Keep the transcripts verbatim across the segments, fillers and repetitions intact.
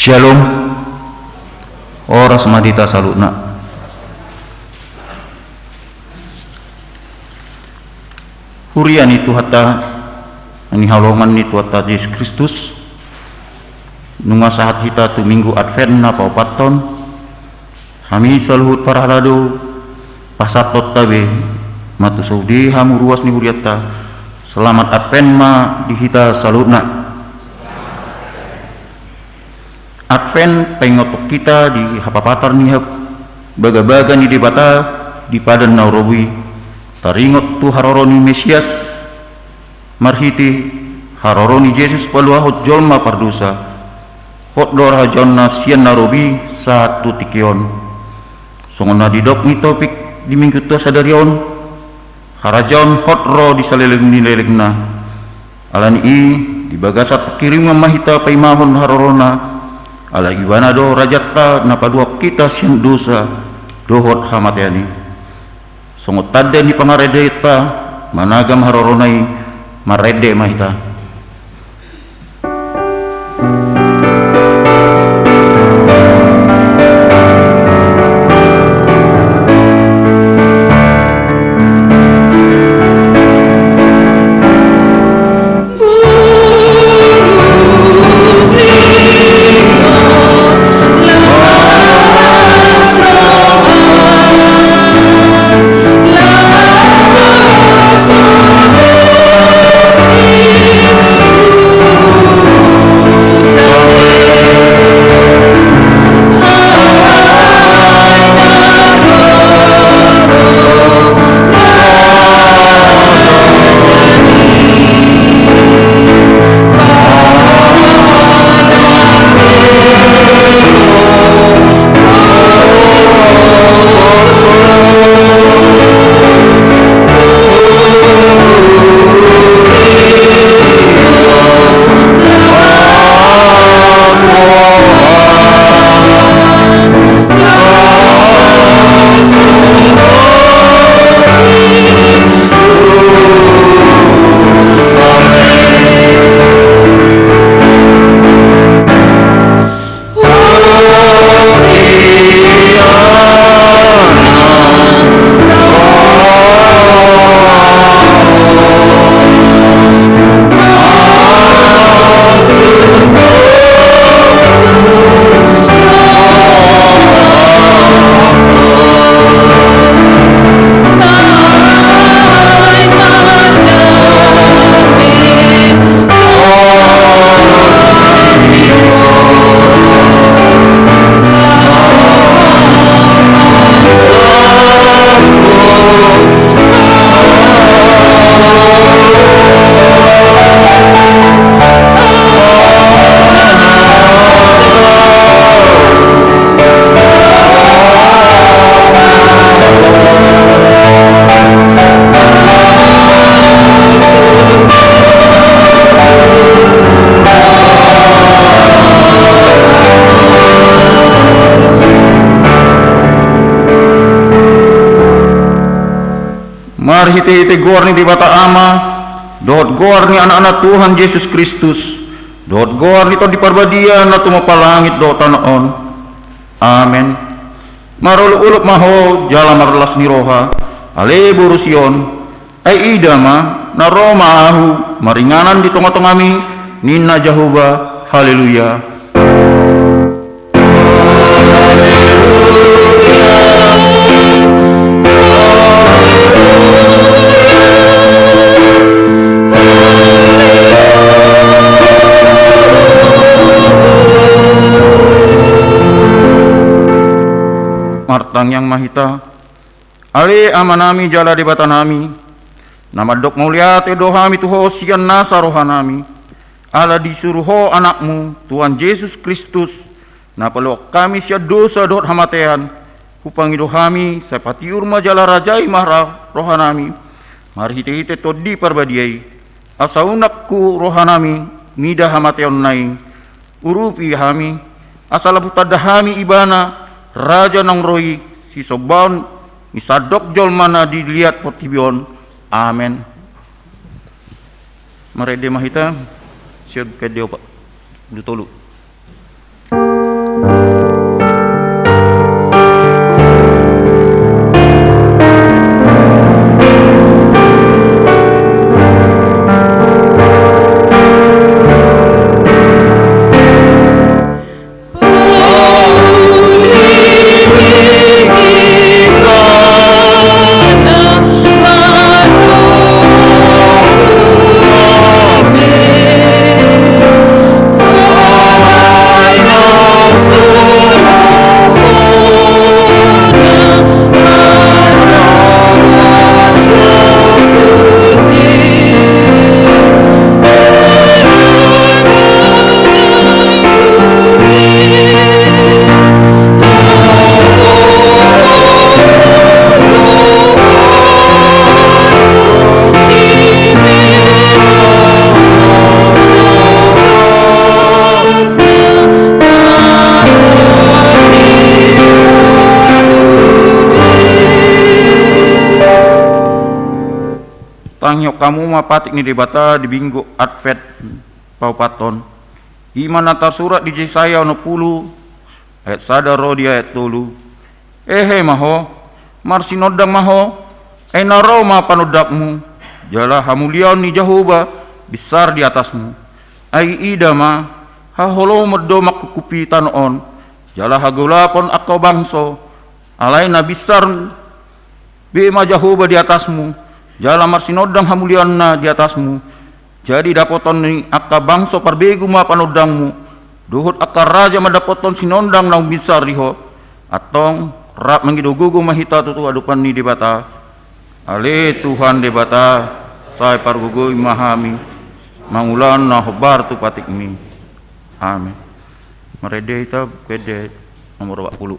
Syalom. Horas ma di hita saluhutna. Huria ni Tuhanta, na hinaholongan ni Tuhanta Jesus Kristus, nunga sahat hita tu Minggu Advent na paopathon, hami saluhut parhalado, pasahathonta be ma tu sude hamu ruas ni hurianta, selamat Advent ma di hita saluhutna. Advent paingothon hita di hapapatar ni hab-, bagabaga ni Debata di padan na robi, taringot tu haroro ni Mesias, marhite haroro ni Jesus paluahon jolma pardosa, hot do harajaonna sian na robi sahat tu tingki on. Songon na didok ni topik di Minggu Tua sadari on, harajaon hot ro di saleleng ni lelengna. Ala ni i, di bagasan pangkirimon ma hita paimahon harorona, ala Ibana do rajanta na paluahon hita sian dosa dohot hamatean i. Songon tanda ni pangarendeonta, managam harorona i, marende ma hita. Marhitehite goar ni Debata Ama, dohot goar ni Anakna Tuhan Jesus Kristus, dohot goar ni Tondi Parbadia na tumompa langit dohot tano on. Amen. Marolopolop ma ho jala marlas ni roha, ale boru Sion. Ai ida ma, na ro ma ahu maringanan di tongatongami, ninna Jahowa. Haleluya. Martangiang ma hita. Ale Amanami jala Debatanami, na mandok mauliate do hami tu Ho sian nasa rohanami, ala disuru Ho Anakmu, Tuhan Jesus Kristus, na paluahon hami sian dosa dohot hamatean. Hupangido hami, sai patiur ma jala rajai ma ra-, rohanami, marhitehite Tondi Parbadia i, asa unang hu rohanami mida hamateonna i. Urupi hami, asa lam hutanda hami Ibana, Raja naung ro i, sisombaon ni sandok jolma na di liat portibi on. Amen. Marende ma hita, sian Ende opat pulu tolu. Tangihon hamu ma patik ni Debata di Minggu Advent paopathon. I ma na tarsurat di Jesaya onom pulu, ayat sada ro di ayat tolu. Ehe ma ho, marsinondang ma ho, ai na ro ma panondangmu, jala hamuliaon ni Jahowa binsar di atasmu. Ai ida ma, haholomon do mangkuphupi tano on, jala hagolapon angka bangso, alai na binsar be ma Jahowa di atasmu, jala marsinondang hamuliaonna di atasmu. Jadi dapoton ni angka bangso parbegu ma panondangmu, dohot angka raja mandapothon sinondang na umbinsar di ho. Antong rap mangido gogo ma hita tu adopan ni Debata. Ale Tuhan Debata, sai pargogoi ma hami mangulahon na hombar tu patikmi. Amen. Marende hita, Buku Ende nomor opat pulu.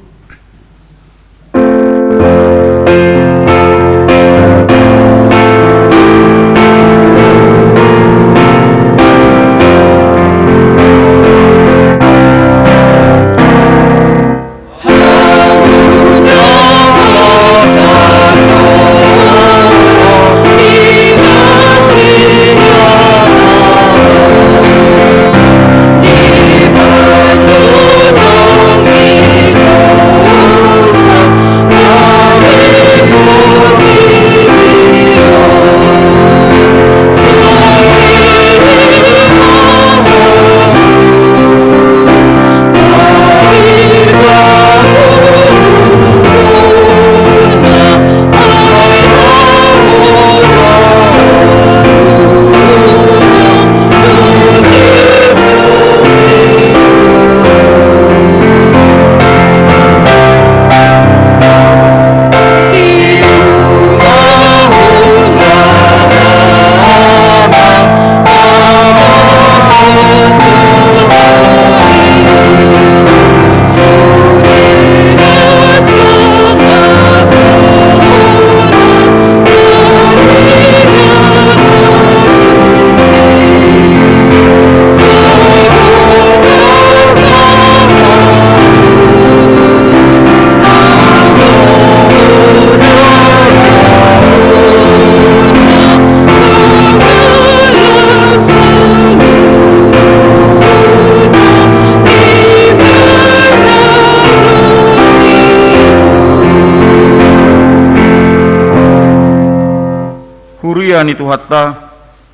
Huria ni Tuhanta,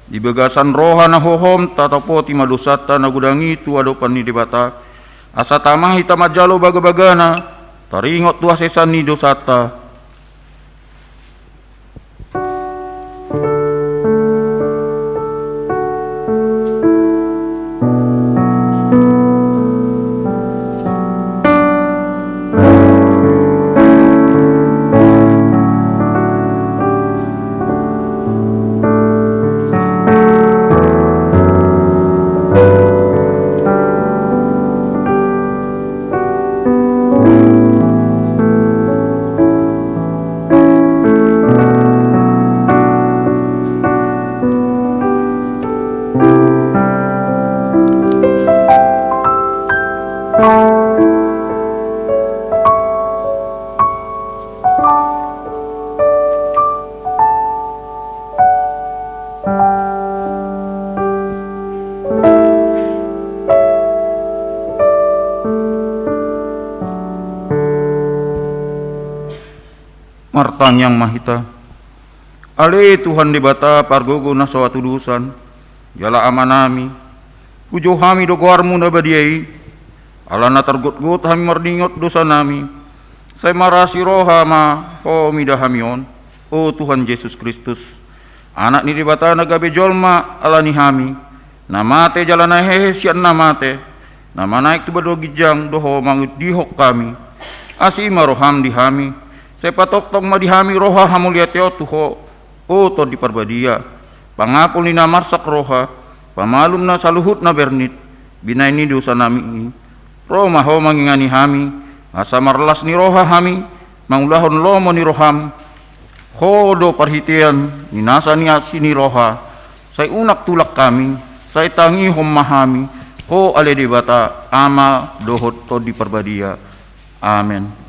di bagasan roha na hohom tatopoti ma dosanta na godang i tu adopan ni Debata, asa tama hita manjalo bagabagana, taringot tu hasesan ni dosanta. Martangiang ma hita. Ale Tuhan Debata pargogo na so hatudosan, jala Amanami, pujou hami do goarmu na badia i, ala na targotgot hami marningot dosanami, sai marasi roha ma Ho mida hami on, o Tuhan Jesus Kristus, Anak ni Debata na gabe jolma ala ni hami, na mate jala na hehe sian na mate, na manaek tu banua ginjang do Ho mangudihon hami. Asi ma roham di hami, sai patongtong ma di hami roha hamuliateon tu Ho, o Tondi Parbadia, pangapul ni na marsak roha, pamalum na saluhut na bernit, binahen ni dosanami i. Ro ma Ho mangingani hami, asa marlas ni roha hami, mangulahon lomo ni roham. Ho do parhitean ni nasa ni asi ni roha, sai unang tulak hami, sai tangihon ma hami, Ho ale Debata, Ama dohot Tondi Parbadia. Amen.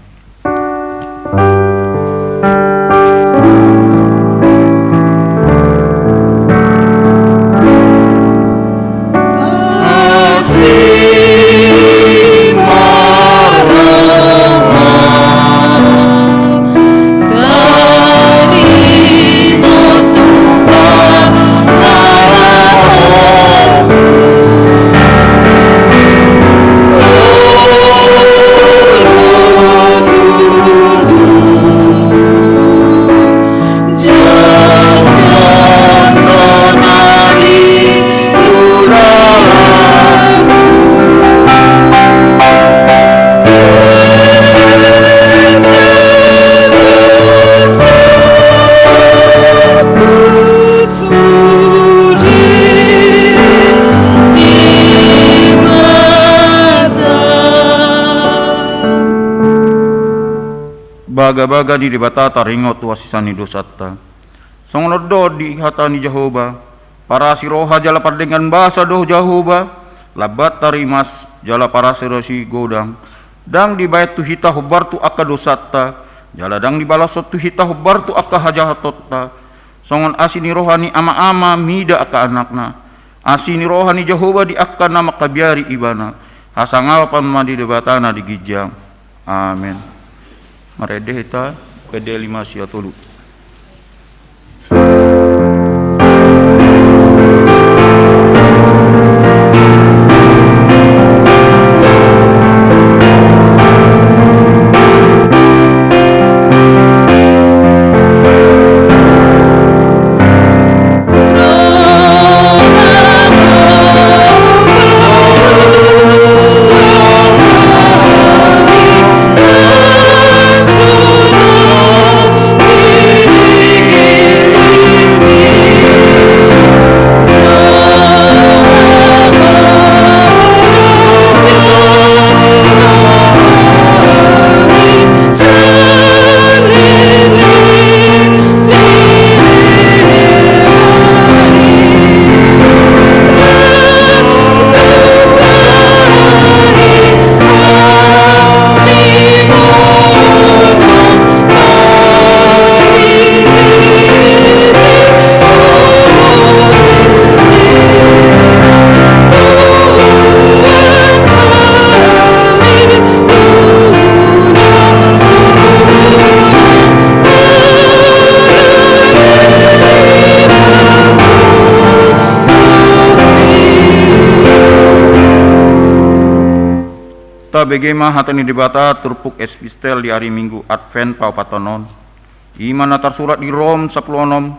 bagabaga ni Debata taringot tu hasesaan ni dosanta. Songon on do di hata ni Jahowa: Parasi roha jala pardenggan basa do Jahowa, lambat tarimas jala parasi-rasi godang. Ndang dibaen tu hita hombar tu angka dosanta, jala ndang dibalashon tu hita hombar tu angka hajahatonta. Songon asi ni roha ni ama-ama mida angka anakna, asi ni roha ni Jahowa di angka na mangkabiari ibana. Hasangapon ma di Debata na di ginjang. Amen. Marende hita, P D lima sia tolu. Tabege ma hata ni Debata turpuk epistel di ari Minggu Advent paopathon on. I ma na tarsurat di Rom sampulu onom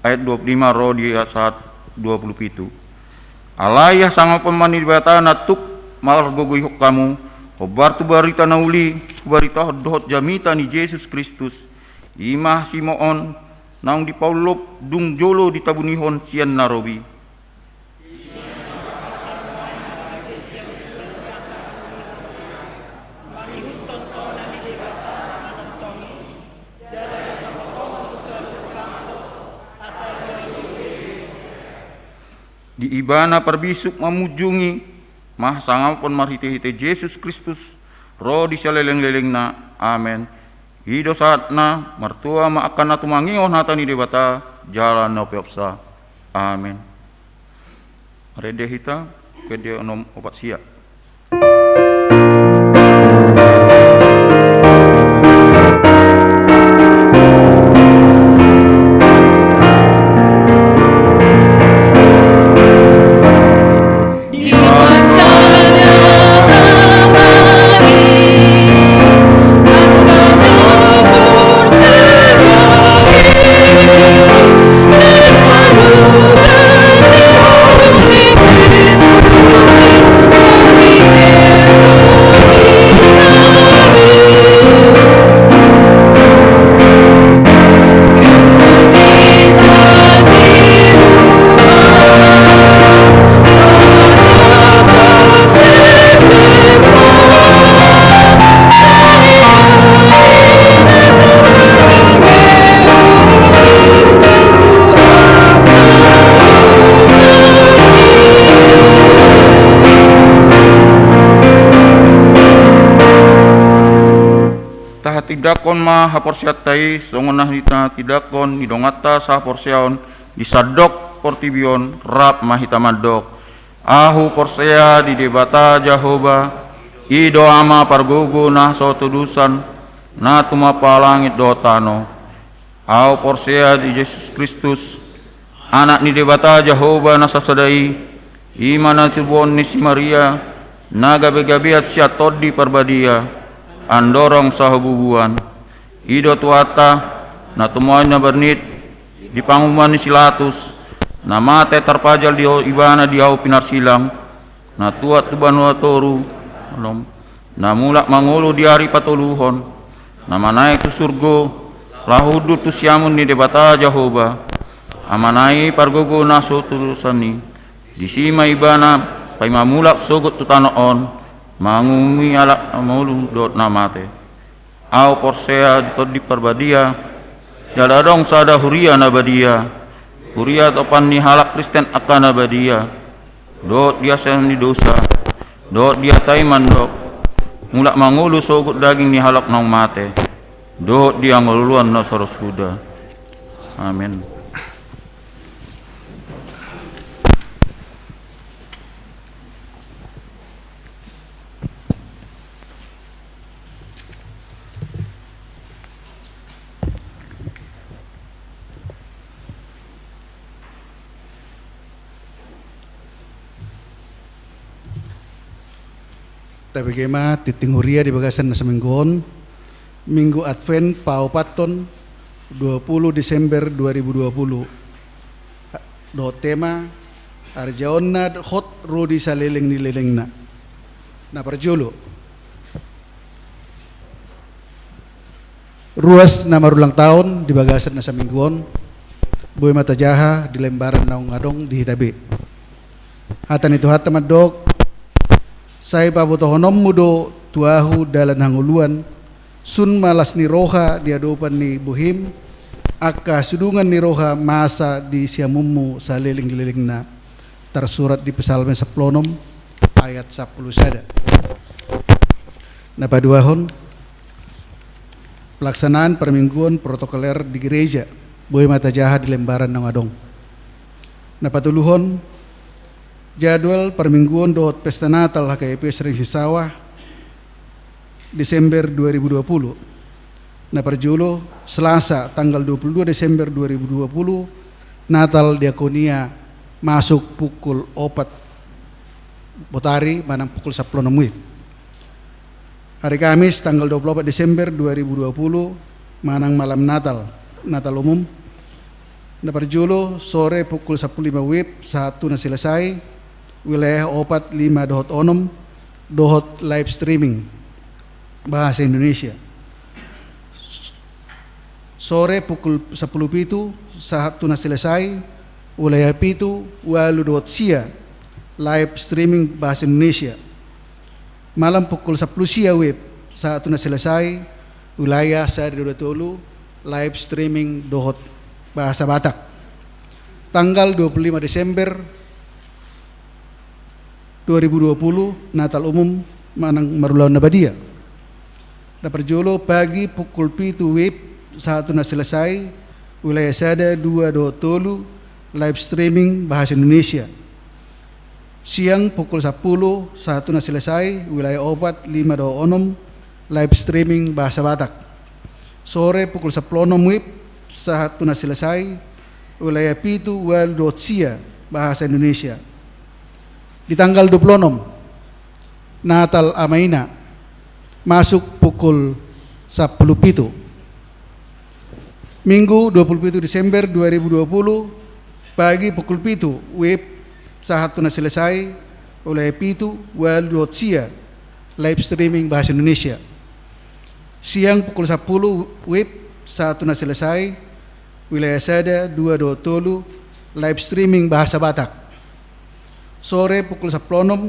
ayat dua pulu lima ro di sahat dua pulu pitu. Alai hasangapon ma ni Debata na tuk margogoihon hamu, hombar tu barita na uli hubaritahon dohot jamita ni Jesus Kristus, i ma hasimoon naung dipaulop dung jolo ditabunihon sian na robi. Di ibana parbisuk mamunjungi ma hasangapon marhitehite Jesus Kristus ro di salelenglelengna. Amen. I do sahatna, martua ma angka na tumangihon hata ni Debata jala na umpeopsa. Amen. Marende hita, P D onom opat sia. Tahatindangkon ma haporseaonta i, songon na hita tindangkon di donganta sahaporseaon di sandok portibi on. Rap ma hita mandok: Ahu porsea di Debata Jahowa, i do Ama pargogo na so tudosan, na tumompa langit dohot tano. Ahu porsea di Jesus Kristus, Anak ni Debata Jahowa na sasada i, i ma na tinodohon ni si Maria, na gabegabean sian Tondi Parbadia, andorang sahabubuan. I do Tuhanta, na tumaon na bernit di panguhuman ni si Latus, na mate tarpajal di ibana di hau pinarsilang, na tuat tu banua toru, na mulak mangolu di ari patoluhon, na manaek tu surgo, laho hundul tu siamun ni Debata Jahowa, Amana i pargogo na so tudosan i. Disi ma ibana paima mulak sogot tu tano on, manguhumi halak na molu dohot na mate. Ahu porsea di Tondi Parbadia, jala adong sada huria na badia, huria topan ni halak Kristen angka na badia, dohot di hasesaan ni dosa, dohot di hata i mandok, mulak mangolu sogot daging ni halak naung mate, dohot di hangoluan na so ro suda. Amen. Tabege ma tingting huria di bagasan na saminggu on, Minggu Advent paopathon, dua puluh Desember dua ribu dua puluh. Dohot tema, Arjaonna hot ro di saleleng ni lelengna. Na parjolo, ruas na marulang taon di bagasan na saminggu on, boi ma tajaha di lembaran naung adong di hita be. Hata ni Tuhanta mandok, sai pabotohononmu do tu ahu dalan hangoluan, sun ma las ni roha di adopan ni bohim, angka sudungan ni roha masa di siamunmu saleleng-lelengna. Tarsurat di Psalmen sampulu onom ayat sampulu sada. Na paduahon, pelaksanaan parmingguon protokoler di gereja, boi ma tajaha di lembaran naung adong. Na patoluhon, jadwal parmingguon dohot pesta Natal H K I P S Ring Sisawa, Desember dua ribu dua puluh. Na parjolo, Selasa tanggal dua puluh dua Desember dua ribu dua puluh, Natal Diakonia masuk pukul opat botari manang pukul sampulu onom wib. Hari Kamis tanggal dua puluh opat Desember dua ribu dua puluh, manang malam Natal, Natal umum. Na parjolo, sore pukul sampulu lima wib sahat tu na selesai, wilayah opat, lima dohot onom, dohot live streaming bahasa Indonesia. Sore pukul sampulu pitu sahat tu na selesai, wilayah pitu, ualu dohot sia, live streaming bahasa Indonesia. Malam pukul sampulu sia wib sahat tu na selesai, wilayah sada, dua, tolu, live streaming dohot bahasa Batak. Tanggal dua puluh lima Desember dua ribu dua puluh, Natal umum manang marulaon na badia. Na parjolo, pagi pukul pitu wib sahat tu na selesai, wilayah sada, dua dohot tolu, live streaming bahasa Indonesia. Siang pukul sampulu sahat tu na selesai, wilayah opat, lima dohot onom, live streaming bahasa Batak. Sore pukul sampulu onom wib sahat tu na selesai, wilayah pitu, ualu dohot sia, bahasa Indonesia. Di tanggal dua puluh onom, Natal Ama Ina, masuk pukul sampulu pitu. Minggu dua puluh pitu Desember dua ribu dua puluh, pagi pukul pitu wib sahat tu na selesai, wilayah pitu, ualu dohot sia, live streaming bahasa Indonesia. Siang pukul sampulu wib sahat tu na selesai, wilayah sada, dua dohot tolu, live streaming bahasa Batak. Sore pukul sampulu onom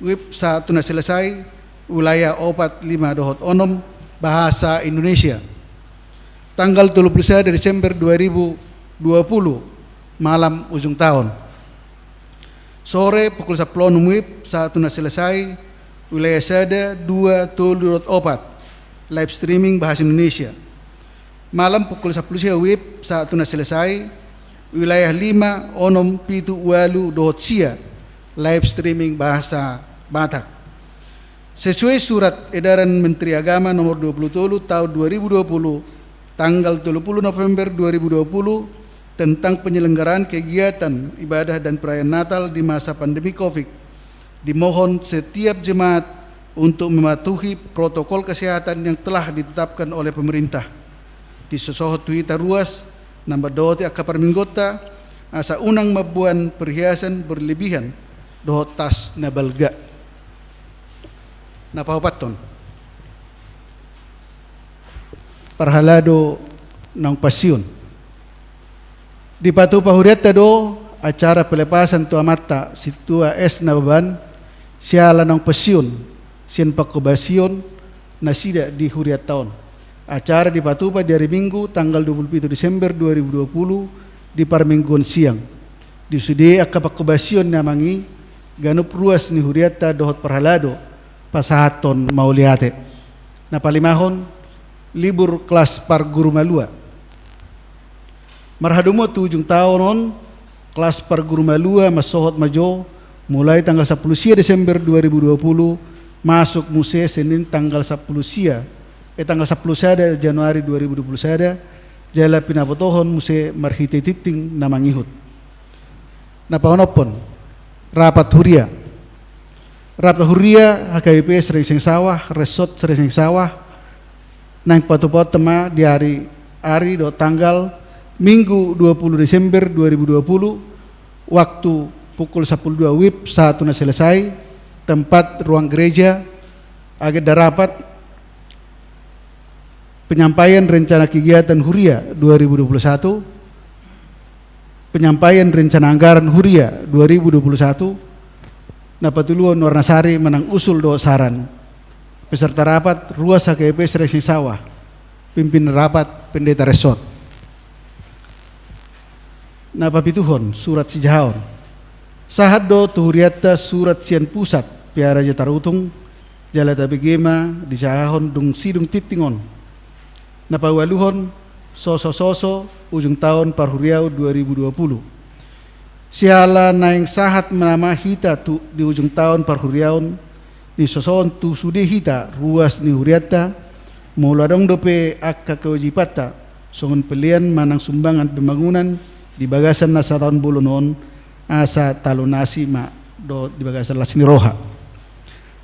wib sahat tu na selesai, wilayah opat, lima dohot onom, bahasa Indonesia. Tanggal dua puluh sada Desember dua ribu dua puluh, malam ujung tahun. Sore pukul sampulu onom wib sahat tu na selesai, wilayah sada, dua, tolu dohot opat, live streaming bahasa Indonesia. Malam pukul sampulu sia wib sahat tu na selesai, wilayah lima, onom, pitu, ualu dohot sia, live streaming bahasa Batak. Sesuai surat edaran Menteri Agama nomor dua puluh tolu tahun dua ribu dua puluh, tanggal dua puluh November dua ribu dua puluh, tentang penyelenggaraan kegiatan ibadah dan perayaan Natal di masa pandemi covid, dimohon setiap jemaat untuk mematuhi protokol kesehatan yang telah ditetapkan oleh pemerintah. Disosohot tu hita ruas na mandok angka parmingguonta, asa unang mamboan perhiasan berlebihan dohot tas na balga. Na paopathon, parhalado naung pensiun. Dipatupa hurianta do acara pelepasan tu amanta Sintua S Nababan, siala naung pensiun sian panghobasion nasida di hurianta on. Acara dipatupa di ari Minggu tanggal dua pulu pitu Desember dua ribu dua pulu di parmingguon siang. Di sude angka pangkobasion ni amang i, ganup ruas ni hurianta dohot parhalado pasahathon mauliate. Na palimahon, libur kelas parguru malua. Marhadomuan tu ujung taon on, kelas parguru malua mansohot ma jo, mulai tanggal sapulu sia Desember dua ribu dua pulu, masuk muse Senin tanggal sapulu sia, eh, tanggal sapulu sada Januari dua ribu dua pulu sada, jala pinabotohon muse marhite tingting na mangihut. Na paonomhon, rapat huria. Rapat huria H K B P Serengseng Sawah, Resort Serengseng Sawah, naeng patupaonta ma di ari, ari dohot tanggal Minggu dua pulu Desember dua ribu dua pulu, waktu pukul sapulu dua WIB sahat tu na selesai, tempat ruang gereja, agenda rapat, penyampaian rencana kegiatan huria dua ribu dua puluh satu, penyampaian rencana anggaran huria dua ribu dua puluh satu, na patoluhon warna sari manang usul dohot saran. Peserta rapat, ruas H K B P Serengseng Sawah, pimpinan rapat, pendeta resort. Na papituhon, surat sijahaon. Sahat do tu hurianta surat sian pusat, Piara Raja Tarutung, jala tabege ma dijahahon dung sidung tingting on. Na paualuhon, soso-soso ujung taon parhuriaon dua ribu dua pulu. Siala naeng sahat ma nama hita tu di ujung taon parhuriaon, nisosohon tu sude hita ruas ni hurianta, molo adong dope angka kewajibanta, songon pelean manang sumbangan pembangunan di bagasan na sataon bolon on, asa talunasi ma dohot di bagasan las ni roha.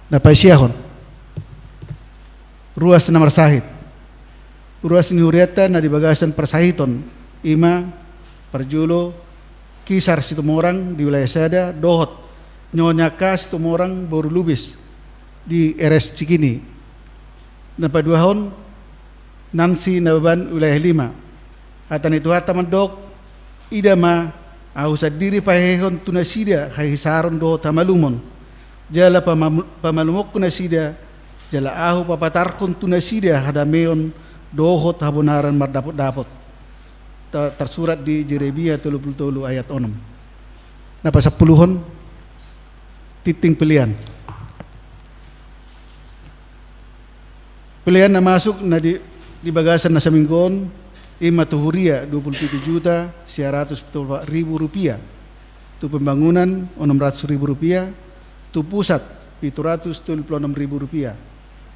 Na paisiahon. Ruas na marsahit. Ruas ni hurianta na di bagasan parsahiton, i ma parjolo Kisar Situmorang di wilayah sada, dohot Nyonya K Situmorang boru Lubis di R S Cikini. Na paduahon, Nansi Nababan wilayah lima. Hata ni Tuhanta mandok, ida ma, ahu sandiri pahehehon tu nasida hahisaron dohot hamalumon. Jala pamam-, pamalumonku nasida, jala ahu papatarhon tu nasida hadameon dohot habonaran mardapotdapot. Ta-, tarsurat di Jeremia tolu pulu tolu ayat onom. Na pasampuluhon, tingting pelean. Pelean na masuk na di, di bagasan na saminggu on, i ma tu huria dua pulu pitu juta sia ratus pitu pulu opat ribu rupiah, tu pembangunan onom ratus ribu rupiah, tu pusat pitu ratus tolu pulu onom ribu rupiah.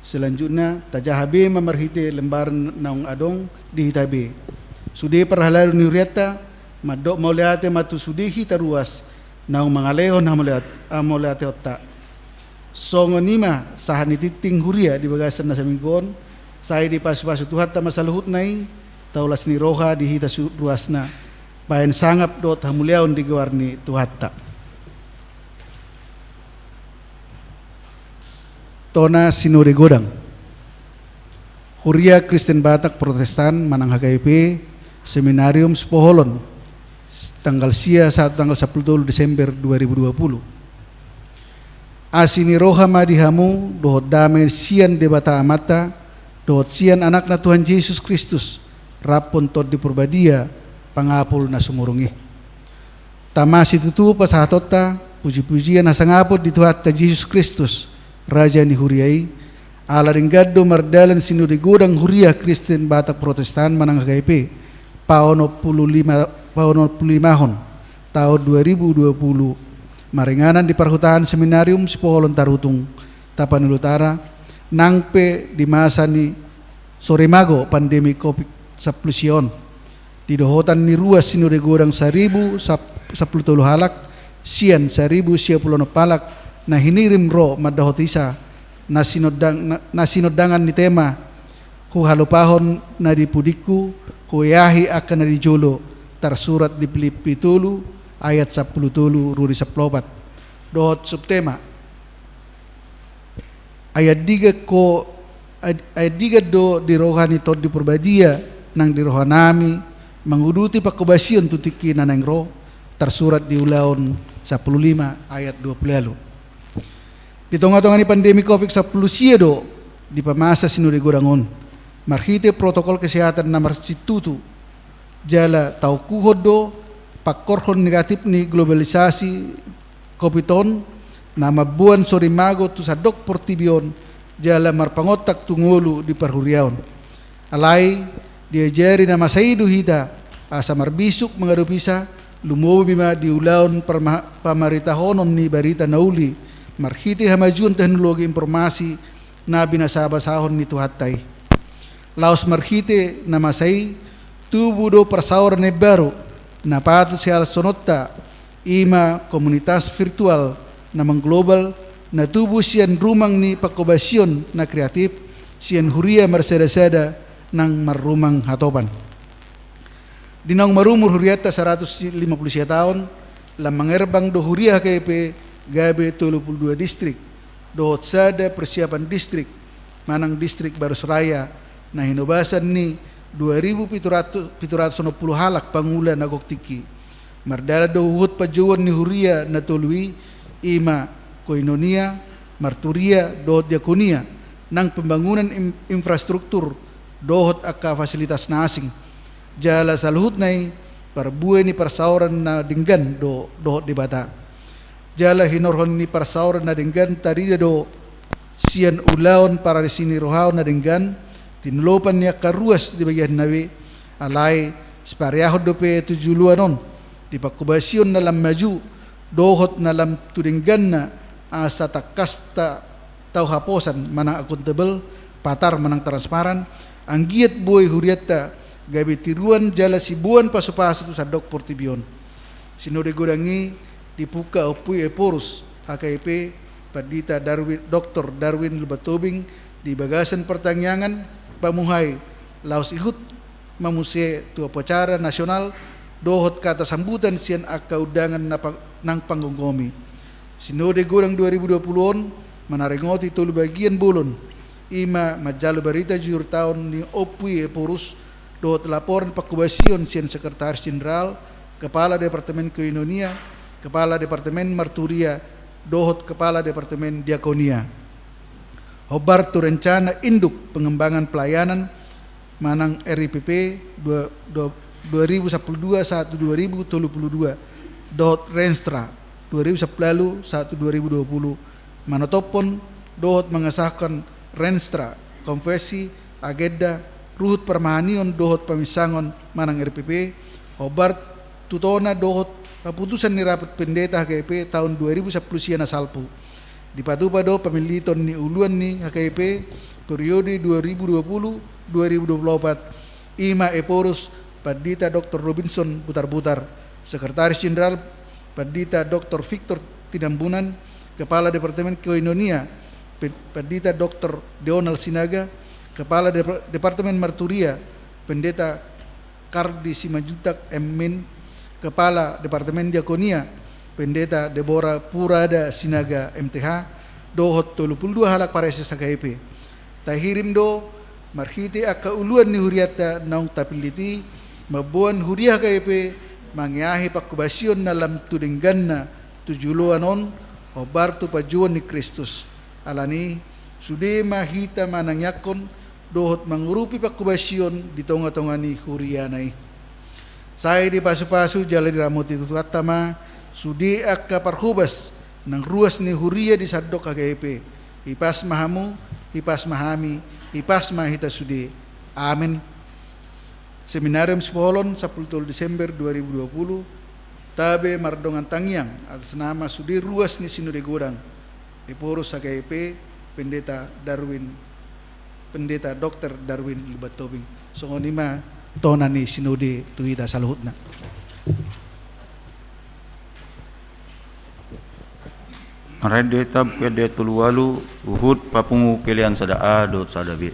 Selanjutna, tajaha be ma marhite lembaran naung adong di hita be. Sude parhalado ni hurianta, mandok mauliate ma tu sude hita ruas, naung mangalehon hamauliat-, hamauliateonta. Songon i ma sahat ni tingting huria di bagasan na saminggu on, sai dipasupasu Tuhanta ma saluhutna i, tau las ni roha di hita su-, ruasna, bahen sangap dohot hamuliaon di goar ni Tuhanta. Tona Sinode Godang. Huria Kristen Batak Protestan manang H K B P, Seminarium Sipoholon, tanggal sia sahat tanggal sapulu tolu Desember dua ribu dua pulu. Asi ni roha ma di hamu dohot dame sian Debata Amanta, dohot sian Anakna Tuhan Jesus Kristus, rap dohot Tondi Parbadia, pangapul na sumurung i. Tama situtu pasahatonta pujipujian hasangapon di Tuhanta Jesus Kristus, Raja ni huria i, ala denggan do mardalan Sinode Godang Huria Kristen Batak Protestan manang H K B P, paonom pulu lima, paonom pulu limahon, taon dua ribu dua pulu, maringanan di Parhutahan Seminarium Sipoholon Tarutung, Tapanuli Utara, nang pe di masa ni sorimago pandemi Covid sampulu sia on. Di dohotan ni ruas Sinode Godang saribu sap-, sampulu tolu halak, sian saribu sia pulu onom halak, na hinirim ro mandok hata, na sinondang-, na, na sinondangan ni tema, huhalupahon na di pudingku, hueahi angka na di jolo, tarsurat di Pilippi tolu, ayat sampulu tolu, ruri sampulu opat. Dohot subtema. Ai andigan ho, ai, ai andigan do di roha ni Tondi Parbadia, nang di rohanami, manguduti pangkobasion tu tingki na naeng ro, tarsurat di Ulaon sampulu lima ayat dua pulu ualu. Di tongatonga ni pandemi Covid sampulu sia do, dipamasa Sinode Godang on marhite protokol kesehatan na marsintutu, jala taokuhon do pangkorhon negatif ni globalisasi covid on na mamboan sorimago tu sandok portibi on jala marpangontak tu ngolu di parhuriaon. Alai diajari na masa i do hita asa marbisuk mangadopisa, lumobi ma di ulaon parma-, pamaritahonon ni barita na uli marhite hamajuon teknologi informasi na binasabasahon ni Tuhanta i. Laos marhite na masa i tubu do parsaoran na imbaru na patut sihalashononta, i ma komunitas virtual na mangglobal na tubu sian rumang ni pangkobasion na kreatif sian huria marsadasada nang marrumang hatopan. Di naung marumur hurianta saratus lima pulu sia taon, lam mangerbang do huria H K I P gabe tolu pulu dua distrik dohot sada persiapan distrik manang distrik Barus Raya na hinobasan ni dua ribu pitu ratus, pitu ratus onom pulu halak pangula na gok tingki. Mardalan do huhut panjouon ni huria na tolu i, i ma koinonia, marturia dohot diakonia, nang pembangunan im-, infrastruktur dohot angka fasilitas na asing. Jala saluhutna i parbue ni parsaoran na denggan do dohot Debata. Jala hinorhon ni parsaoran na denggan tarida do sian ulaon parisi ni rohaon na denggan, tinolopan ni angka ruas di bagianna be, alai sipariahon dope tu joloan on di pangkobasion na lam maju dohot na lam tu dengganna, asa tangkas ta-, tau haposan manang akuntabel, patar manang transparan, anggiat boi hurianta gabe tiruan jala siboan pasupasu tu sandok portibi on. Sinode Godang i dibuka Ompu i Ephorus, H K I P, Pandita Darwin, Doktor Darwin Lumban Tobing, di bagasan partangiangan pamuhai, laos ihut ma muse tu upacara nasional dohot hata sambutan sian angka undangan na pa-, nang panggomgomi. Sinode Godang dua ribu dua pulu on manaringoti tolu bagian bolon, i ma manjalo barita jujur taon ni Ompu i Ephorus, dohot laporan pangkobasion sian Sekretaris Jenderal, Kepala Departemen Koinonia, Kepala Departemen Marturia, dohot Kepala Departemen Diakonia. Hombar tu rencana induk pengembangan pelayanan manang R I P P dua, dua, dua ribu sampulu dua sahat tu dua ribu tolu pulu dua, dohot Renstra dua ribu sampulu ualu sahat tu dua ribu dua pulu, manotophon dohot mangesahon Renstra, konvensi, agenda, ruhut parmahanion dohot paminsangon manang R P P, hombar tu tona dohot haputusan ni Rapat Pendeta H K I P taon dua ribu sampulu sia na salpu. Dipatupa do pamiliton ni uluan ni H K I P periode dua ribu dua pulu dua ribu dua pulu opat, i ma Ephorus Pandita Doktor Robinson Butarbutar, Sekretaris Jenderal Pandita Doktor Victor Tinambunan, Kepala Departemen Koinonia, Pe-, Pandita Doktor Deonal Sinaga, Kepala Dep-, Departemen Marturia, Pendeta Kardi Simanjuntak M Min, Kepala Departemen Diakonia, Pendeta Deborah Purada Sinaga M T H, dohot tolu pulu dua halak pareses H K I P. Tahirim do marhite angka uluan ni hurianta naung tapillit i, mamboan huria H K I P mangeahi pangkobasion na lam tu dengganna tu joloan on, hombar tu panjouon ni Kristus. Alani i, sude ma hita manangiangkon dohot mangurupi pangkobasion di tongatonga ni huriana i. Sai dipasupasu jala diramoti Tuhanta ma sude angka parhobas nang ruas ni huria di sandok H K I P. Hipas ma hamu, hipas ma hami, hipas ma hita sude. Amen. Seminarium Sipoholon, sampulu tolu Desember dua ribu dua pulu, tabe mardongan tangiang atas nama sude ruas ni Sinode Godang, Ephorus H K I P, Pendeta Darwin, Pendeta Doktor Darwin Lumban Tobing. Songon i ma tona ni Sinode tu hita saluhutna. Marende tabuk ende tolu ualu, huhut papungu pelean sada A dohot sada B.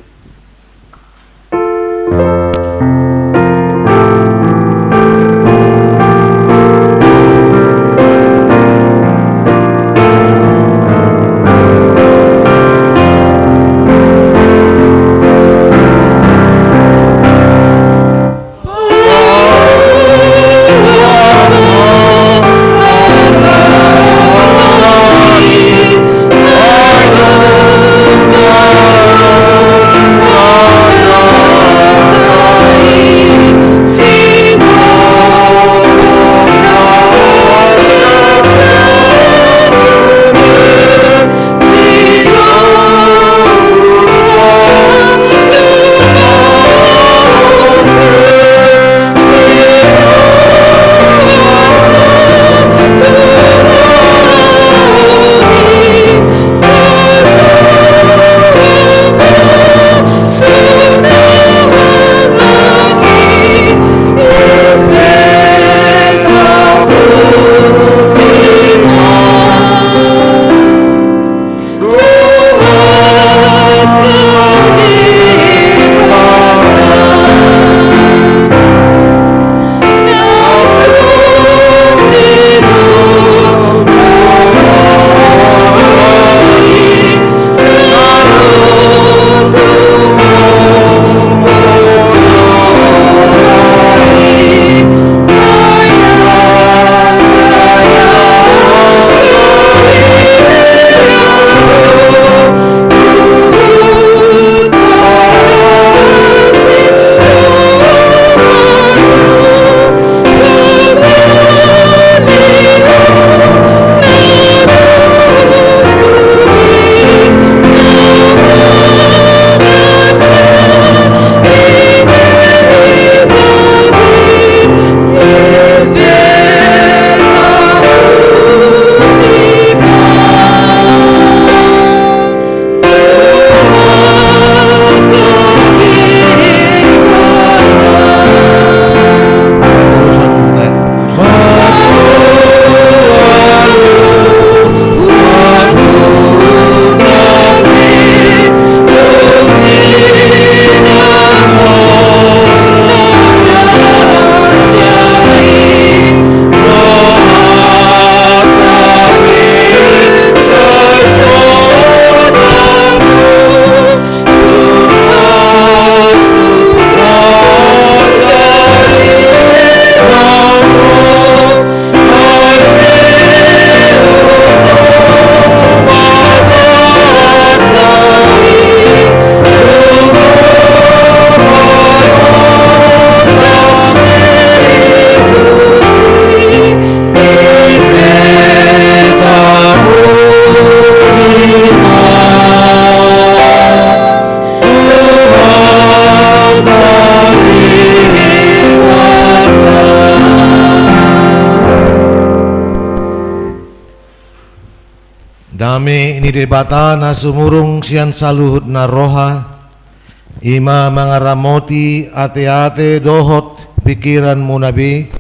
Dame ni Debata na sumurung sian saluhut na roha, i ma mangaramoti ateate dohot pingkiranmuna be,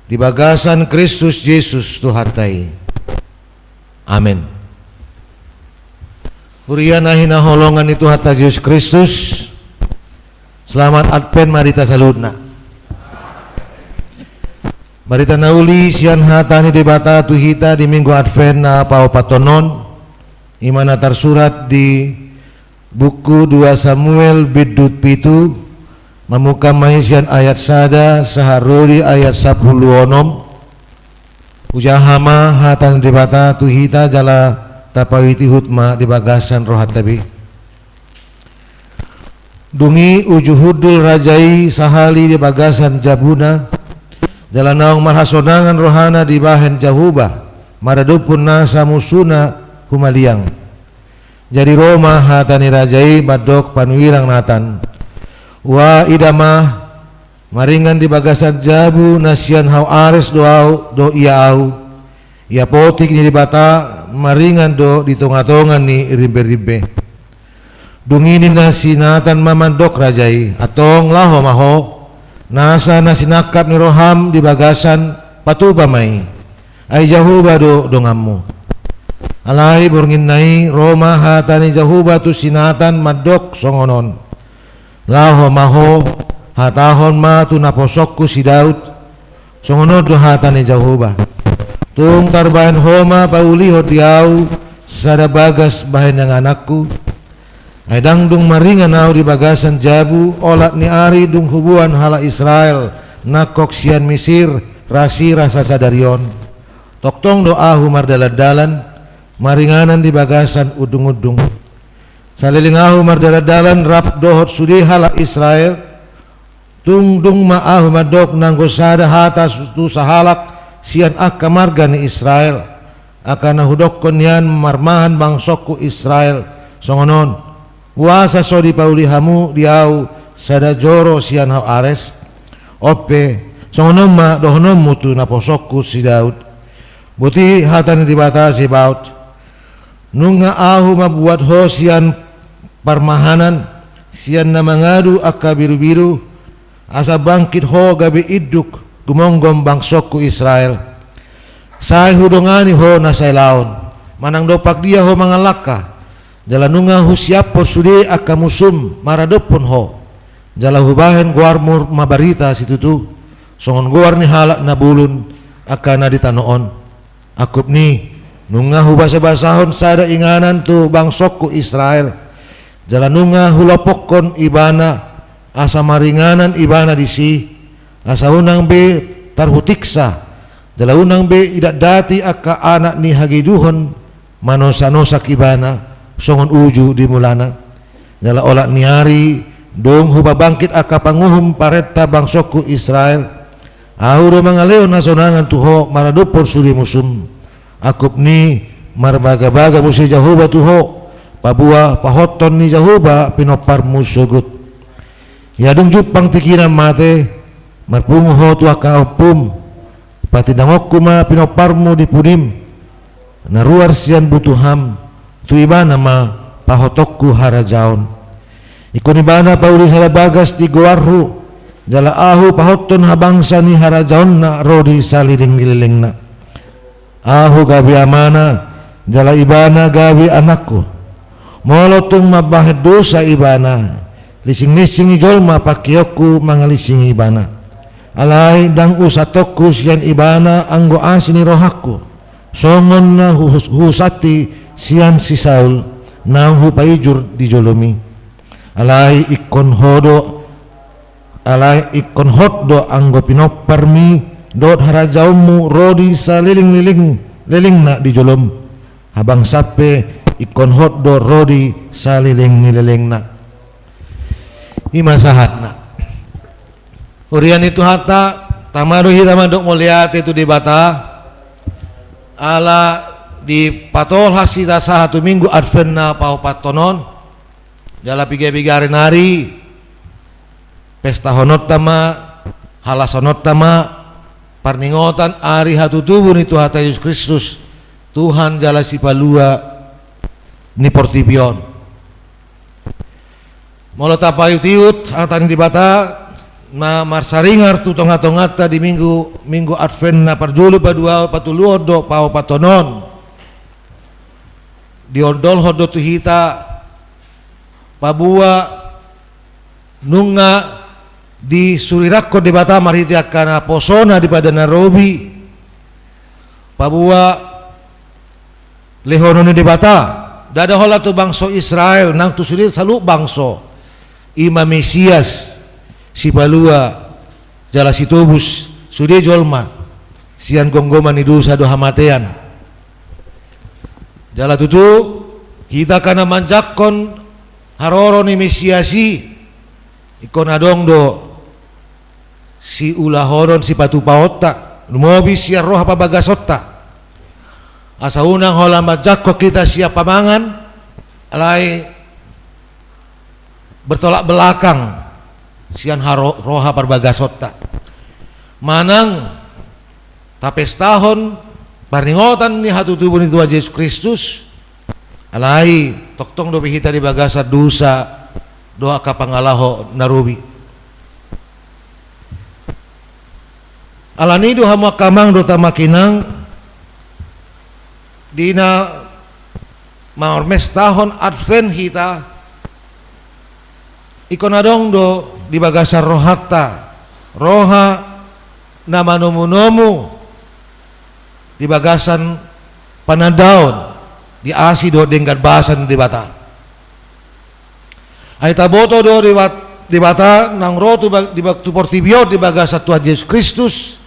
di bagasan Kristus Jesus Tuhanta i. Amen. Huria na hinaholongan ni Tuhanta Jesus Kristus, selamat Advent ma di hita saluhutna. Barita na uli sian hata ni Debata tu hita di Minggu Advent na paopathon on, i ma na tarsurat di buku dua Samuel bindu pitu, mamungka ma i sian ayat sada sahat ro di ayat sampulu onom. Hujaha ma hata ni Debata tu hita jala tapaihutihut ma di bagasan rohanta be. Dung i uju hundul raja i sahali di bagasan jabuna, jala naung marhasonangan rohana dibahen Jahowa maradophon nasa musuna humaliang. Jadi ro ma hata ni raja i mandok panurirang Natan: Ua, ida ma, maringan di bagasan jabu na sian hau ares do au, do ia au. Ia potik ni Debata maringan do di tongatonga ni rimberimbe. Dung i ninna si Natan ma mandok raja i: Antong laho ma ho, nasa na sinangkap ni roham di bagasan patupa ma i, ai Jahowa do donganmu. Alai bornginna i ro ma hata ni Jahowa tu si Natan mandok songon on: Laho ma ho, hatahon ma tu naposongku si Daud: Songon on do hata ni Jahowa: Tung tarbahen ho ma paulihon di au sada bagas bahen ingananku? Ai ndang dung maringan au di bagasan jabu olat ni ari dung huboan halak Israel nangkok sian Misir rasirasa sadari on. Tongtong do ahu mardalandalan, maringanan di bagasan undungundung. Saleleng ahu mardalandalan rap dohot sude halak Israel, tung dung ma ahu mandok nanggo sada hata tu sahalak sian angka marga ni Israel, angka na hudokkon nian marmahan bangsongku Israel, songon on: Boasa so dipauli hamu di au sada joro sian hau ares? On pe, songon on ma dohononmu tu naposongku si Daud: Boti hata ni Debata Zebaot: Nunga ahu mambuat ho sian parmahanan, sian na mangadu angka birubiru, asa bangkit ho gabe induk gumonggom bangsongku Israel. Sai hudongani ho na sailaon, manang dompak dia ho mangalangka, jala nunga husiaphon sude angka musum maradophon ho, jala hubahen goarmu ma barita situtu, songon goar ni halak na bulun angka na di tano on. Angkup ni, nunga hubasabasahon sada inganan tu bangsongku Israel, jala nunga hulopokkon ibana, asa maringanan ibana disi, asa unang be tarhutiksa, jala unang be idatdati angka anak ni hageduhon manosanosak ibana songon uju di mulana. Jala olat ni ari, dung hupabangkit angka panguhum parenta bangsongku Israel, ahu do mangalehon hasonangan tu ho maradophon sude musum. Angkup ni, marbagabaga muse Jahowa tu ho, paboa pahothon ni Jahowa pinomparmu sogot. Ia dung jumpang tingkina mate, marpungu ho tu angka ompum, patindangonku ma pinomparmu di pudim, na ruar sian butuham, tu ibana ma pahothonku harajaon. Ingkon ibana pauli sada bagas di goarhu, jala ahu pahothon habangsa ni harajaonna ro di saleleng ni lelengna. Ahu gabe amana, jala ibana gabe anakku. Molo tung mambahen dosa ibana, lisinglisingi jolma pangkeonku mangalisingi ibana. Alai ndang usantonku sian ibana anggo asi ni rohangku, songon na hu-, huusanti sian si Saul, naung hupaijur di jolomi. Alai ingkon ho do, alai ingkon hot do anggo pinomparmi dohot harajaonmu ro di saleleng ni lelengna di jolom. Habangsa pe ingkon hot do ro di saleleng ni lelengna. I ma sahatna. Huria ni Tuhanta, tama do hita mandok mauliate tu Debata, ala dipatolhas hita sahat tu Minggu Advent na paopathon on, jala piga-piga ari nari, pestahononta ma, halasononta ma, parningotan ari hatutubu ni Tuhanta Jesus Kristus, Tuhan jala Sipalua ni portibi on. Molo tapaihut-ihut hata ni Debata na marsaringar tu tonga-tonganta di minggu, minggu Advent na parjolo, paduahon, patoluhon dohot paopathon on, diondolhon do tu hita paboa nunga disurirangkon Debata marhite angka naposona di Padan na Robi, paboa lehonon ni Debata. Ndada holan tu bangso Israel, nang tu sude saluhut bangso, i ma Mesias, sipalua jala sitobus sude jolma sian gomgoman ni dosa dohot hamatean. Jala tutu, hita angka na manjangkon haroro ni Mesias i, ingkon adong do siulahonon, sipatupaonta, lumobi sian roha parbagasonta. Asa unang holan manjangkon hita sian pamangan, alai bertolak belakang sian haro-, roha parbagasonta. Manang tapestahon parningotan ni hatutubu ni Tuhan Jesus Kristus, alai tongtong dope hita di bagasan dosa dohot angka pangalaho na robi. Alani do hamu angka amang dohot amang inang, di na marmestahon Advent hita, ingkon adong do di bagasan rohanta roha na manomunomu di bagasan panandaon di asi dohot denggan basa ni Debata. Ai taboto do Debat-, Debata naung ro tu ba-, di ba-, tu portibi on di bagasan Tuhan Jesus Kristus,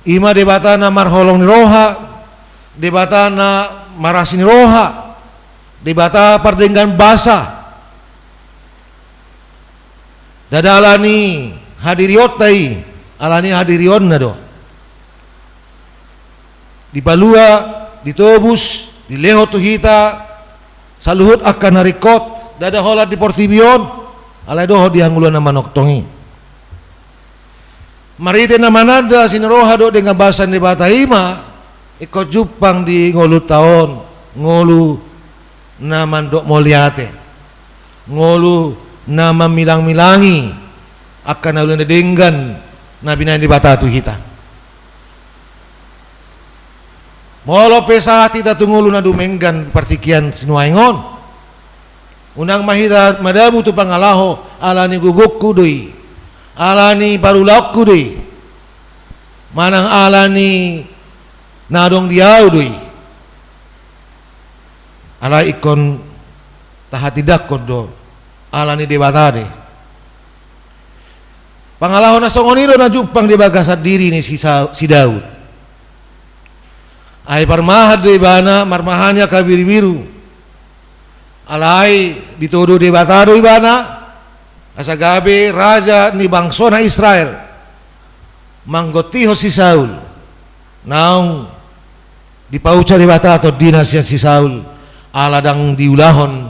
i ma Debata na marholong ni roha, Debata na marasi ni roha, Debata pardenggan basa. Ndada alani hadirionta i, alani hadirionna do. Dipalua, ditobus, dilehon tu hita saluhut angka na ringkot, ndada holan di portibi on, alai dohot di hangoluan na manongtong i. Marhite na mananda asi ni roha dohot denggan basa ni Debata i ma ingkon jumpang di ngolunta on, ngolu na mandok mauliate, ngolu na mamilangmilangi angka na uli na denggan na binahen Debata tu hita. Molo pe sahat hita tu ngolu na dumenggan partingkian sinuaeng on, unang ma hita madabu tu pangalaho, alani gogongku do i, alani parulaonku do i, manang alani na adong di ahu do i. Alai ingkon tahatindangkon do, alani Debata do i. Pangalaho na songon i do na jumpang di bagasan diri ni si Sa-, si Daud. Ai parmahan do ibana, marmahan i angka birubiru. Alai ditodo Debata do ibana, asa gabe raja ni bangsona Israel, manggontihon si Saul. Naung dipaunsa Debata tondina sian si Saul, ala ndang diulahon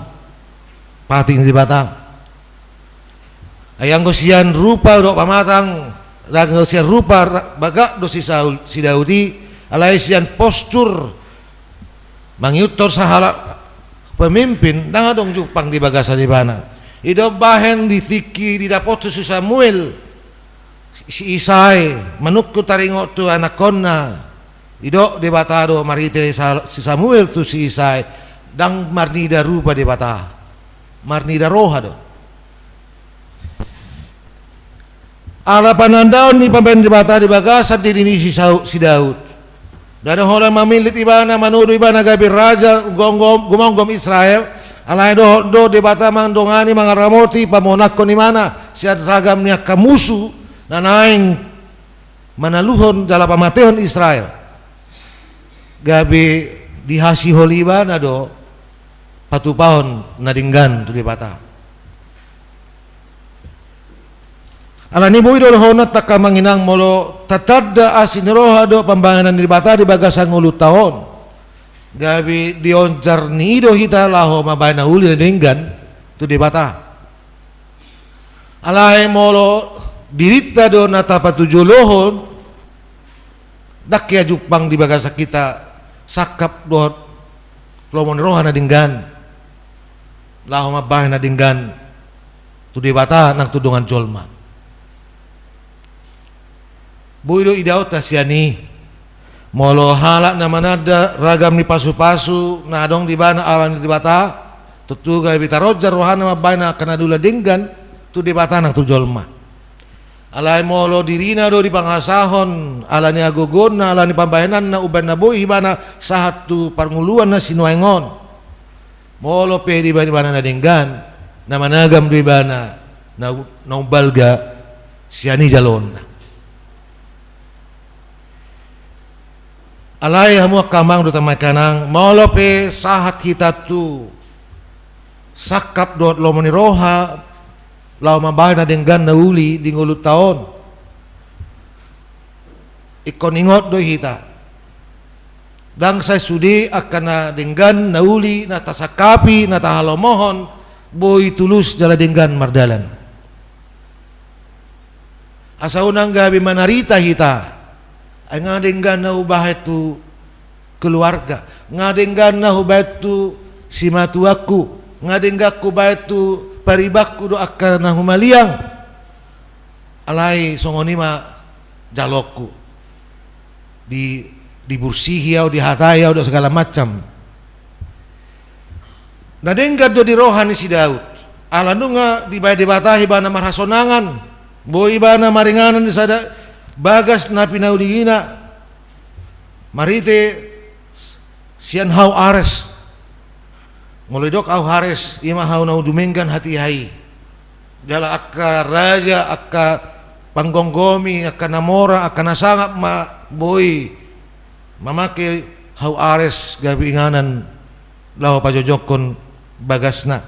patik ni Debata. Ai anggo sian rupa dohot pamatang, anggo sian rupa ra-, bagak do si Saul, si Daud i, alai sian postur mangihuthon sahalak pemimpin, ndang adong jumpang di bagasan ibana. I do umbahen di tingki didapothon si Samuel si Isai manungkun taringot tu anakkonna, didok Debata do marhite Sa-, si Samuel tu si Isai, ndang marnida rupa Debata, marnida roha do. Ala panandaon ni pambahenan Debata di bagasan diri ni si Sau-, si Daud. Ndada holan mamillit ibana, manodo ibana gabe raja gomgom, gumomgom Israel, alai dohot do Debata mandongani, mangaramoti, pamonangkon ibana sian ragam ni angka musu na naeng manaluhon jala pamatehon Israel. Gabe dihasihol ibana do patupahon na denggan tu Debata. Alani boi do dohononta angka amang inang, molo tatanda asi ni roha dohot pambahenan ni Debata di bagasan ngolunta on, gabe dionjar ni i do hita laho mambahen na uli na denggan tu Debata. Alai molo dirinta do na tapatujolohon, ndang hea jumpang di bagasan hita sangkap dohot lomo ni roha na denggan, laho mambahen na denggan tu Debata nang tu dongan jolma. Boi do idaonta sian i, molo halak na mananda ragam ni pasupasu na adong di ibana ala ni Debata, tontu gabe taronjar rohana mambahen angka na uli na denggan tu Debata nang tu jolma. Alai molo dirina do dipangasahon ala ni hagogoonna, ala ni pambahenanna, umbahen na boi ibana sahat tu parngoluan na sinuaeng on, molo pe dibahen ibana na denggan, na managam do ibana na, na umbalga sian i jaloonna. Alai hamu angka amang dohot hamu angka inang, molo pe sahat hita tu sangkap dohot lomo ni roha laho mambahen na denggan na uli di ngolunta on, ingkon ingot do hita, ndang sai sude angka na denggan na uli na tasangkapi, na tahalomohon, boi tulus jala denggan mardalan. Asa unang gabe manarita hita, ai nga denggan na hubahen tu keluarga, nga denggan na hubahen tu simatuangku, nga denggan hubahen tu paribanku dohot angka na humaliang. Alai songon i ma jaloonku, di, dibursihi ahu, dihatai ahu dohot segala macam. Na denggan do di roha ni si Daud, ala nunga dibahen Debata ibana marhasonangan, boi ibana maringanan di sada bagas na pinaulina marhite sian hau ares. Molo didok hau ares, i ma hau na dumenggan hatiha i. Jala angka raja, angka panggomgomi, angka na mora, angka na sangap ma boi mamangke hau ares gabe inganan laho pajongjonghon bagasna.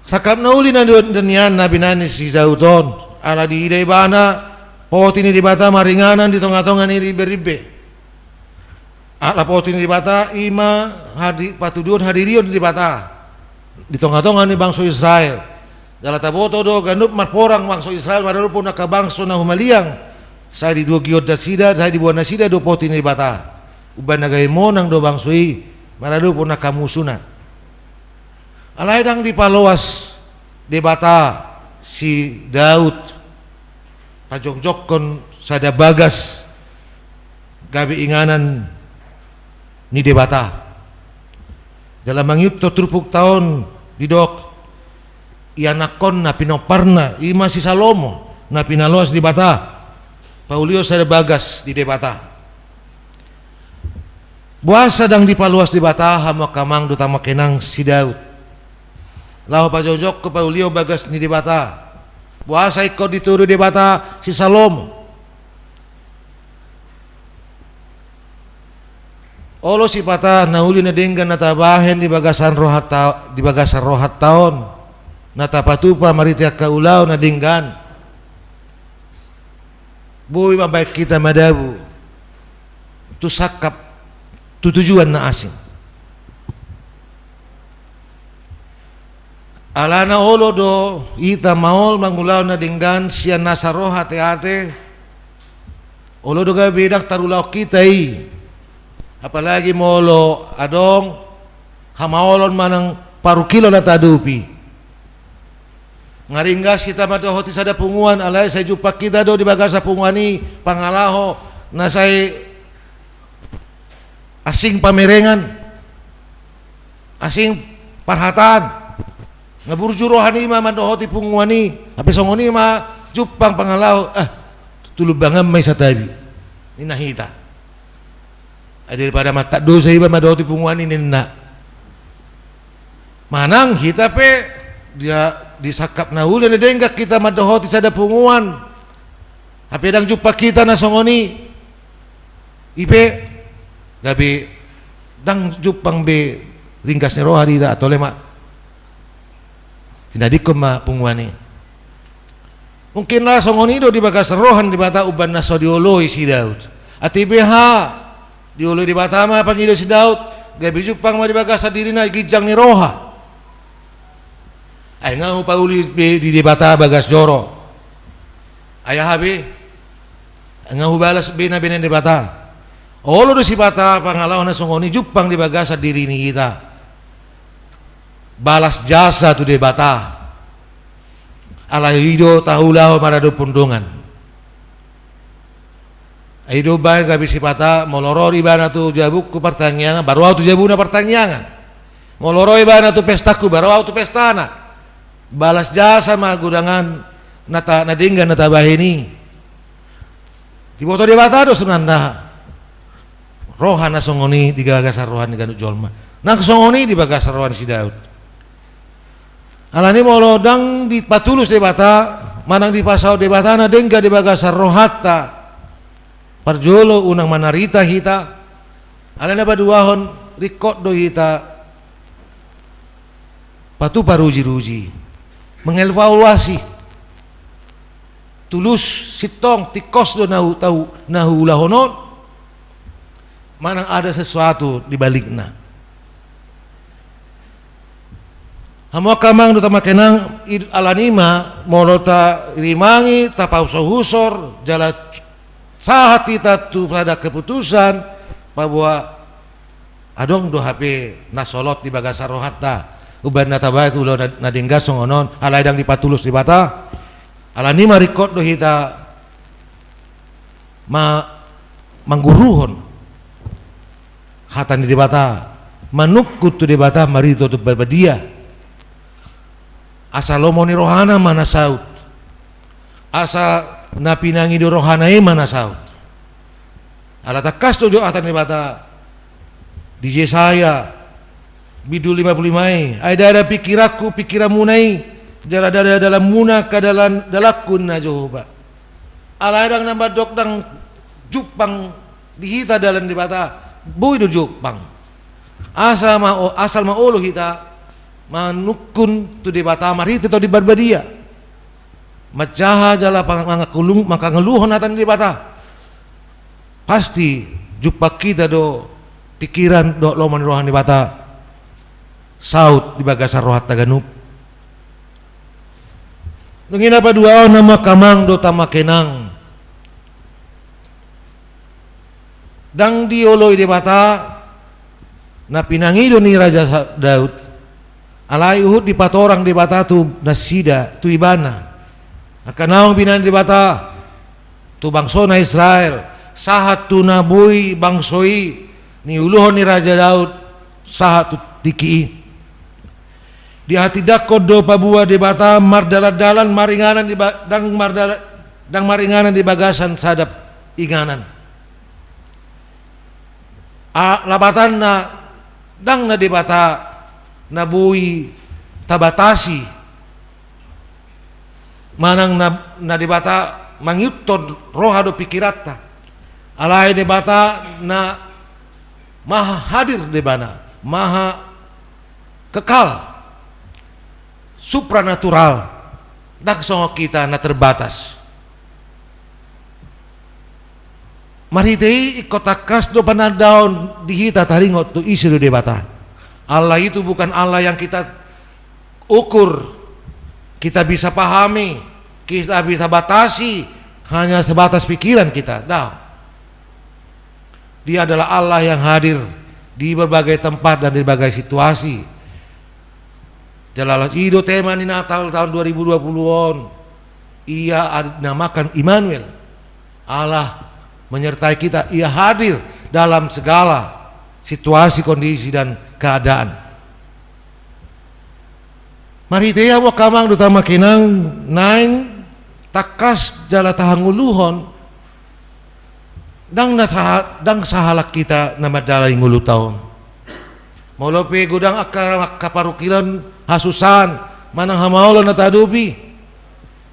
Sangkap na uli na nian na binahen ni si Daud on, ala diida ibana poti ni Debata maringanan di tongatonga ni rimberimbe. Ala poti ni Debata i ma hadi-, patuduhon hadirion ni Debata di tongatonga ni bangso Israel. Jala taboto do ganup marporang bangso Israel maradophon angka bangso na humaliang, sai didogion nasida, sai diboan nasida do poti ni Debata. Umbahen na gabe monang do bangso i maradophon angka musuna. Alai ndang dipaloas Debata si Daud pajongjonghon sada bagas gabe inganan ni Debata. Jala mangihuthon turpukta on didok, ianakhonna, pinomparna, i ma si Salomo, na pinaloas Debata paulihon sada bagas di Debata. Boasa ndang dipaloas Debata, hamu angka amang dohot hamu angka inang, si Daud laho pajongjonghon, paulihon bagas ni Debata? Boasa ingkon ditoru Debata si Salomo? Olo sipata na uli na denggan na tabahen di bagasan rohanta, di bagasan rohanta on, na tapatupa marhite angka ulaon na denggan, boi mambahen hita madabu tu sangkap, tu tujuan na asing. Alana olo do hita maol mangulahon na denggan sian nasa ro ateate, olo do gabe ndang tarulahon hita i. Apalagi molo adong hamaolon manang parungkilon na taadopi. Nga ringgas hita mandohoti sada punguan, alai sai jumpang hita do di bagasan punguan i pangalaho na sai asing pamerengan, asing parhataan. Nga burju roha ni i ma mandohoti punguan i, hape songon i ma jumpang pangalaho, ah, tu lumbangan ma i santabi, ninna hita. Ai daripada mangkatdosa iba mandohoti punguan i, ninna. Manang hita pe di, di sangkap na uli na denggan hita mandohoti sada punguan, hape ndang jumpang hita na songon i. I pe gabe ndang jumpang be ringgas ni roha di hita, atau lema tinadingkon ma punguan i. Mungkin na songon i do di bagasan roha ni Debata umbahen na so dioloi si Daud. Ate beha dioloi Debata ma pangido si Daud, gabe jumpang ma di bagasan dirina ginjang ni roha. Ai nga hupauli be di Debata bagas joro. Ai aha be? Ai nga hubalas be na binahen Debata. Olo do sipata pangalaho na songon i jumpang di bagasan diri ni hita. Balas jasa tu Debata. Alai i do taulahon maradophon dongan. I do umbahen gabe sipata, molo ro ibana tu jabungku partangiangan, baru ahu tu jabuna partangiangan. Molo ro ibana tu pestangku, baru ahu tu pestana. Balas jasa ma godang an na ta-, na denggan na tabahen i. Diboto Debata do sebenarna roha na songon i di bagasan roha ni ganup jolma. Nang songon i di bagasan roha ni si Daud. Alani molo ndang dipatulus Debata, manang dipasaut Debata na denggan di bagasan rohanta, parjolo unang manarita hita. Alai na paduahon, ringkot do hita patupa ruji-ruji, mengevaluasi. Tulus, sintong, tingkos do na hu-, tau, na huulahon on, manang ada sesuatu di balikna. Hamu angka amang dohot hamu angka inang, i-, alani ma molo tarimangi, tapausorusor, jala sahat hita tu sada keputusan, paboa adong do hape na solot di bagasan rohanta, umbahen na tabahen tu ulaon na, na denggan songon on, alai ndang dipatulus Debata. Alani ma ringkot do hita ma-, mangguruhon hata ni Debata, manungkun tu Debata marhite Tondi Parbadia. Asa lomo ni rohana ma na saut. Asa na pinangido rohana i ma na saut. Ala tangkas do jo hata ni Debata di Jesaya bindu lima pulu lima i, ai ndada pingkiranku pingkiranmuna i, jala ndada dalanmuna angka dalan, dalanku, ninna Jahowa. Alai ndang na mandok ndang jumpang di hita dalan Debata, boi do jumpang. Asa ma o-, asal ma olo hita manungkun tu Debata marhite Tondi Parbadia. Manjaha jala pang-, mangangkulu-, mangkangoluhon hata ni Debata. Pasti jumpang hita do pingkiran dohot lomo ni roha ni Debata saut di bagasan rohanta ganup. Dung i na paduahon, hamu angka amang dohot hamu angka inang, ndang dioloi Debata na pinangido ni Raja Sa-, Daud. Alai huhut dipatorang Debata tu nasida, tu ibana. Angka naung binahen Debata tu bangsona Israel, sahat tu na boi bangso i niuluhon ni Raja Daud, sahat tu tingki i. Dihatindangkon do paboa Debata mardalan-dalan maringanan di ba-, ndang mardala-, ndang maringanan di bagasan sada inganan. A, lapatanna ndang na Debata na boi tabatasi, manang na, na Debata mangihuthon roha dohot pingkiranta. Alai Debata na maha hadir Debata, maha kekal, supranatural, ndang songon hita na terbatas. Marhite i ingkon tangkas do panandaon di hita taringot tu ise do Debata. Allah itu bukan Allah yang kita ukur, kita bisa pahami, kita bisa batasi, hanya sebatas pikiran kita. Dah. Dia adalah Allah yang hadir di berbagai tempat dan di berbagai situasi. Jala i do tema ni Natal tahun dua ribu dua puluh on. Ia ad-, namakan Immanuel. Allah menyertai kita, Ia hadir dalam segala situasi, kondisi, dan keadaan. Marhite i, hamu angka amang dohot hamu angka inang, naeng tangkas jala tahangoluhon, ndang na saha-, ndang sahalak hita na mandalani ngolunta on. Molo pe godang angka, angka parungkilon, hasusaan, manang hamaolon na tahadopi,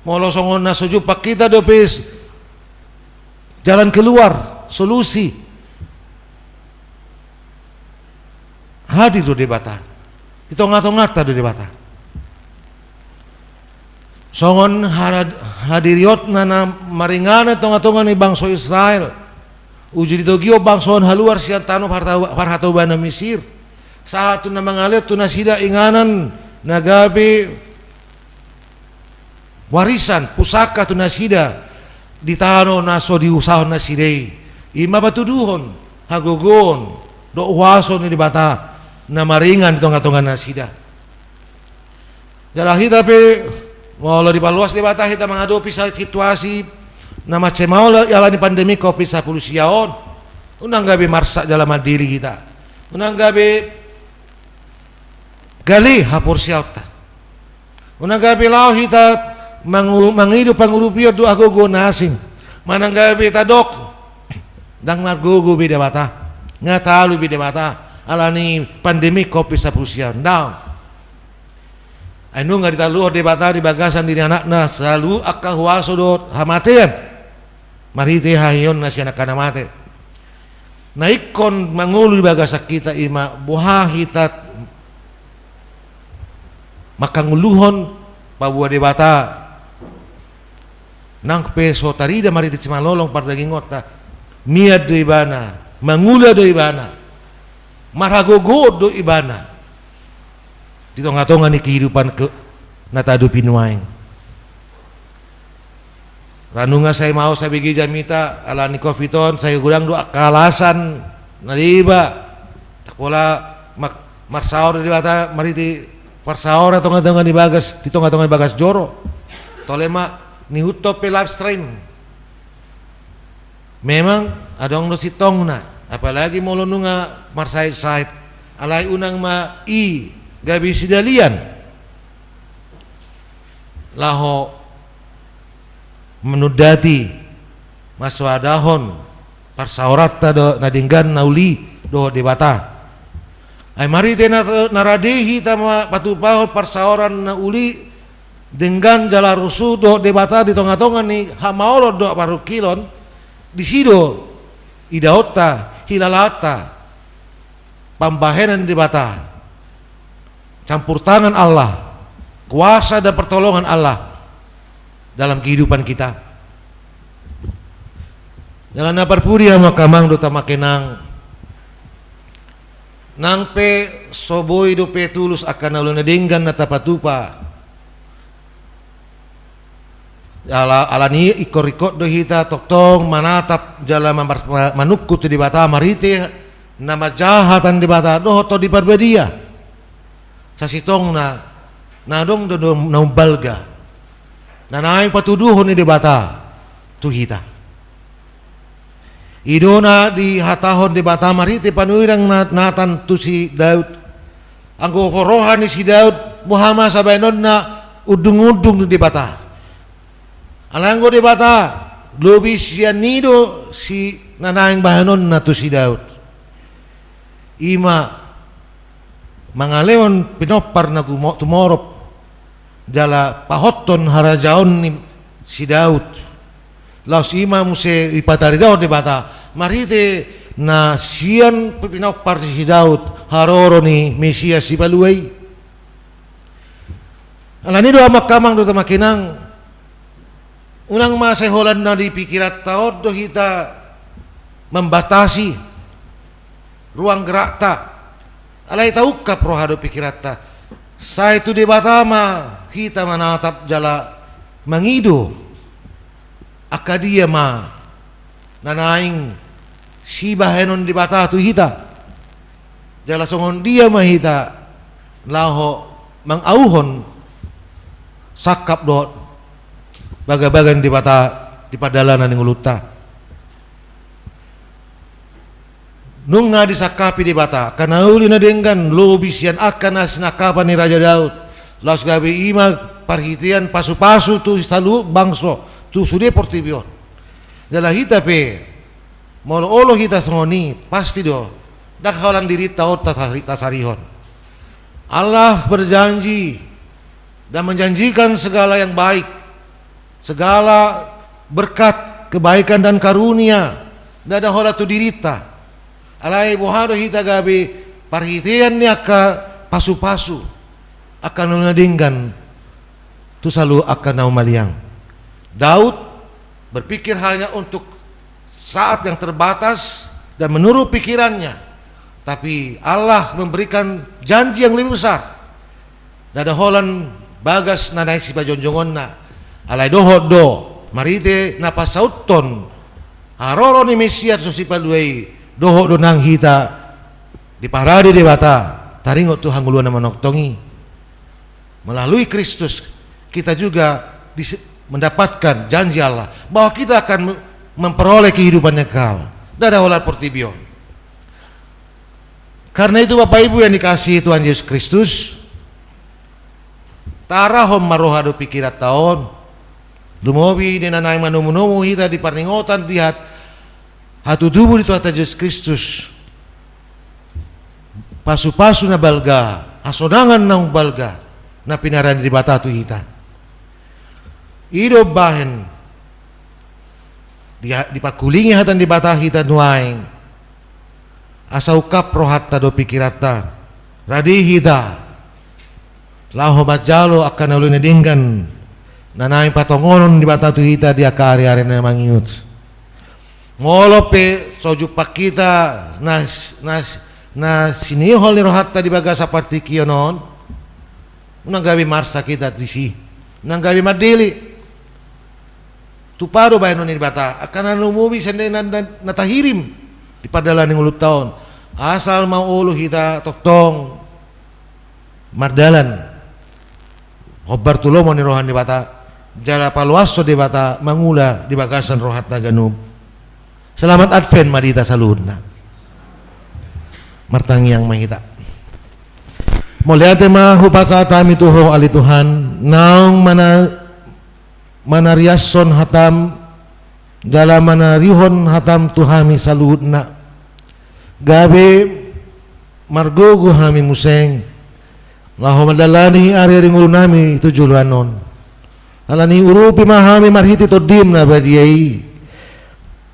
molo songon na so jumpang hita dope s-, jalan keluar, solusi, hadir do Debata. Di tonga-tonganta do Debata. Songon harad-, hadiriotna na maringanan tonga-tonga ni bangso Israel. Uju ditogihon bangso on haluar sian tano parhata-, parhatobanan Misir. Sahat tu na mangalehon tu nasida inganan na gabe warisan, pusaka tu nasida di tano na so diusahon nasida i. I ma patuduhon hagogoon dohot huaso ni Debata na maringan di tonga-tonga nasida. Jala hita pe, molo dipaluas Debata hita mangadopi sa-, situasi na mansai maol ala ni pandemi covid sampulu sia on, unang gabe marsak jala mandiri hita. Unang gabe gale haporseaonta. Unang gabe laho hita mangu-, mangido pangurupion dohot hagogoon na asing. Manang gabe tadok, ndang margogo be Debata, nga talu be Debata ala ni pandemi covid sampulu sia on, ndang. Ai nunga ditaluhon Debata di bagasan diri anakna saluhut angka huaso dohot hamatean marhite haheheonna sian angka na mate. Na ingkon mangolu di bagasan hita i ma boha hita mangkangoluhon paboa Debata. Nang pe so tarida marhite simalolong pardagingonta, mian do ibana, mangula do ibana, marhagogoon do ibana di tonga-tonga ni kehidupan ke-, na tahadopi nuaeng. Ra nunga sai maol sabege jamita ala ni covid on, sai godang do angka alasan na deba. Ndang pola ma-, marsaor Debata marhite parsaoran tonga-tonga ni bagas, di tonga-tonga ni bagas joro. Tole ma nihuthon pe live stream. Memang adong do sintongna, apalagi molo nunga marsahit-sahit. Alai unang ma i gabe sidalian laho manundati, mansoadahon parsaoranta do na denggan na uli dohot Debata. Ai marhite na, na rade hita ma-, patupahon parsaoran na uli, denggan jala rusu dohot Debata di tonga-tonga ni hamaolon dohot parungkilon, disi do idaonta, hilalaanta pambahenan ni Debata, campur tangan Allah, kuasa dan pertolongan Allah dalam kehidupan kita. Jala na parpudi, hamu angka amang dohot hamu angka inang, nang pe so boi dope tulus angka na uli na denggan na tapatupa, ala, ala ni i ingkon ringkot do hita tongtong manatap jala mamar-, ma-, manungkun tu Debata marhite na manjaha hata ni Debata dohot Tondi Parbadia. Sasintongna na adong do, do na umbalga na naeng patuduhon ni Debata tu hita. I do na dihatahon Debata marhite panurirang Na-, Natan tu si Daud. Anggo roha ni si Daud, boha ma sai bahenonna undung-undung ni Debata. Alai anggo Debata, lobi sian i do si na naeng bahenonna tu si Daud. I ma mangalehon pinompar na gumo-, tumorop jala pahothon harajaon ni si Daud. Laos i ma muse dipataridahon Debata marhite na sian pinompar ni si Daud, haroro ni Mesias Sipalua i. Alani i do, hamu angka amang dohot hamu angka inang, unang ma sai holan na di pikiranta on do hita mambatasi ruang gerakta. Alai taungkap roha dohot pikiranta. Sai tu Debata ma hita manatap jala mangido angka dia ma na naeng sibahenon Debata tu hita. Jala songon dia ma hita laho mangauhon sangkap dohot bagabaga ni Debata di pardalanan ni ngolunta. Nunga disangkapi Debata angka na uli na denggan lobi sian angka na sinangkapan ni Raja Daud, laos gabe i ma parhitean pasupasu tu saluhut bangso tu sude portibi on. Jala hita pe, molo olo hita songon i, pasti do ndang holan dirinta on tasari-, tasarihon. Allah berjanji dan menjanjikan segala yang baik, segala berkat, kebaikan dan karunia, ndada holan tu dirinta. Alai boha do hita gabe parhitean ni angka pasupasu, angka na uli na denggan tu saluhut angka na humaliang. Daud berpikir hanya untuk saat yang terbatas dan menurut pikirannya. Tapi Allah memberikan janji yang lebih besar. Ndada holan bagas na naeng sipajongjongonna. Alai dohot do marhite na pasauthon haroro ni Mesias so Sipalua i, Dohot do nang hita diparade Debata taringot tu hangoluan na manongtong i. Melalui Kristus kita juga dis-, mendapatkan janji Allah bahwa kita akan me-, memperoleh kehidupan yang kekal. Ndada holan portibi on. Karena itu, Bapak Ibu yang dikasihi Tuhan Yesus Kristus, tarahon ma roha dohot pingkiranta on. Lumobi di na naeng manomunomu hita di parningotan di hat-, hatutubu ni Tuhanta Jesus Kristus. Pasupasu na balga, hasonangan na balga, na pinarade ni Debata tu hita. I do bahen di-, dipangkulingi hata ni Debata hita nuaeng. Asa ungkap rohanta dohot pingkiranta. Rade hita laho manjalo angka na uli na denggan na naeng patongonon ni Debata tu hita di angka ari-ari na mangihut. Molo pe so jumpang hita na, na, na sinihol ni rohanta di bagasan partingkian on, unang gabe marsak hita disi, unang gabe mandele. Tupa do bahenon ni Debata angka na lumobi sian na, na, na tahirim di pardalanan ni ngolunta on. Asal ma olo hita tongtong mardalan hombar tu lomo ni roha ni Debata, jala paloashon Debata mangula di bagasan rohanta ganup. Selamat Advent ma di hita saluhutna. Martangiang ma hita. Mauliate ma hupasahat hami tu Ho ale Tuhan, naung mana-, manariashon hataM, jala manarihon hataM tu hami saluhutna. Gabe margogo hami muse laho mandalani ari-ari ngolunami tu joloan on. Alani urupi ma hami marhite TondiM na badia i.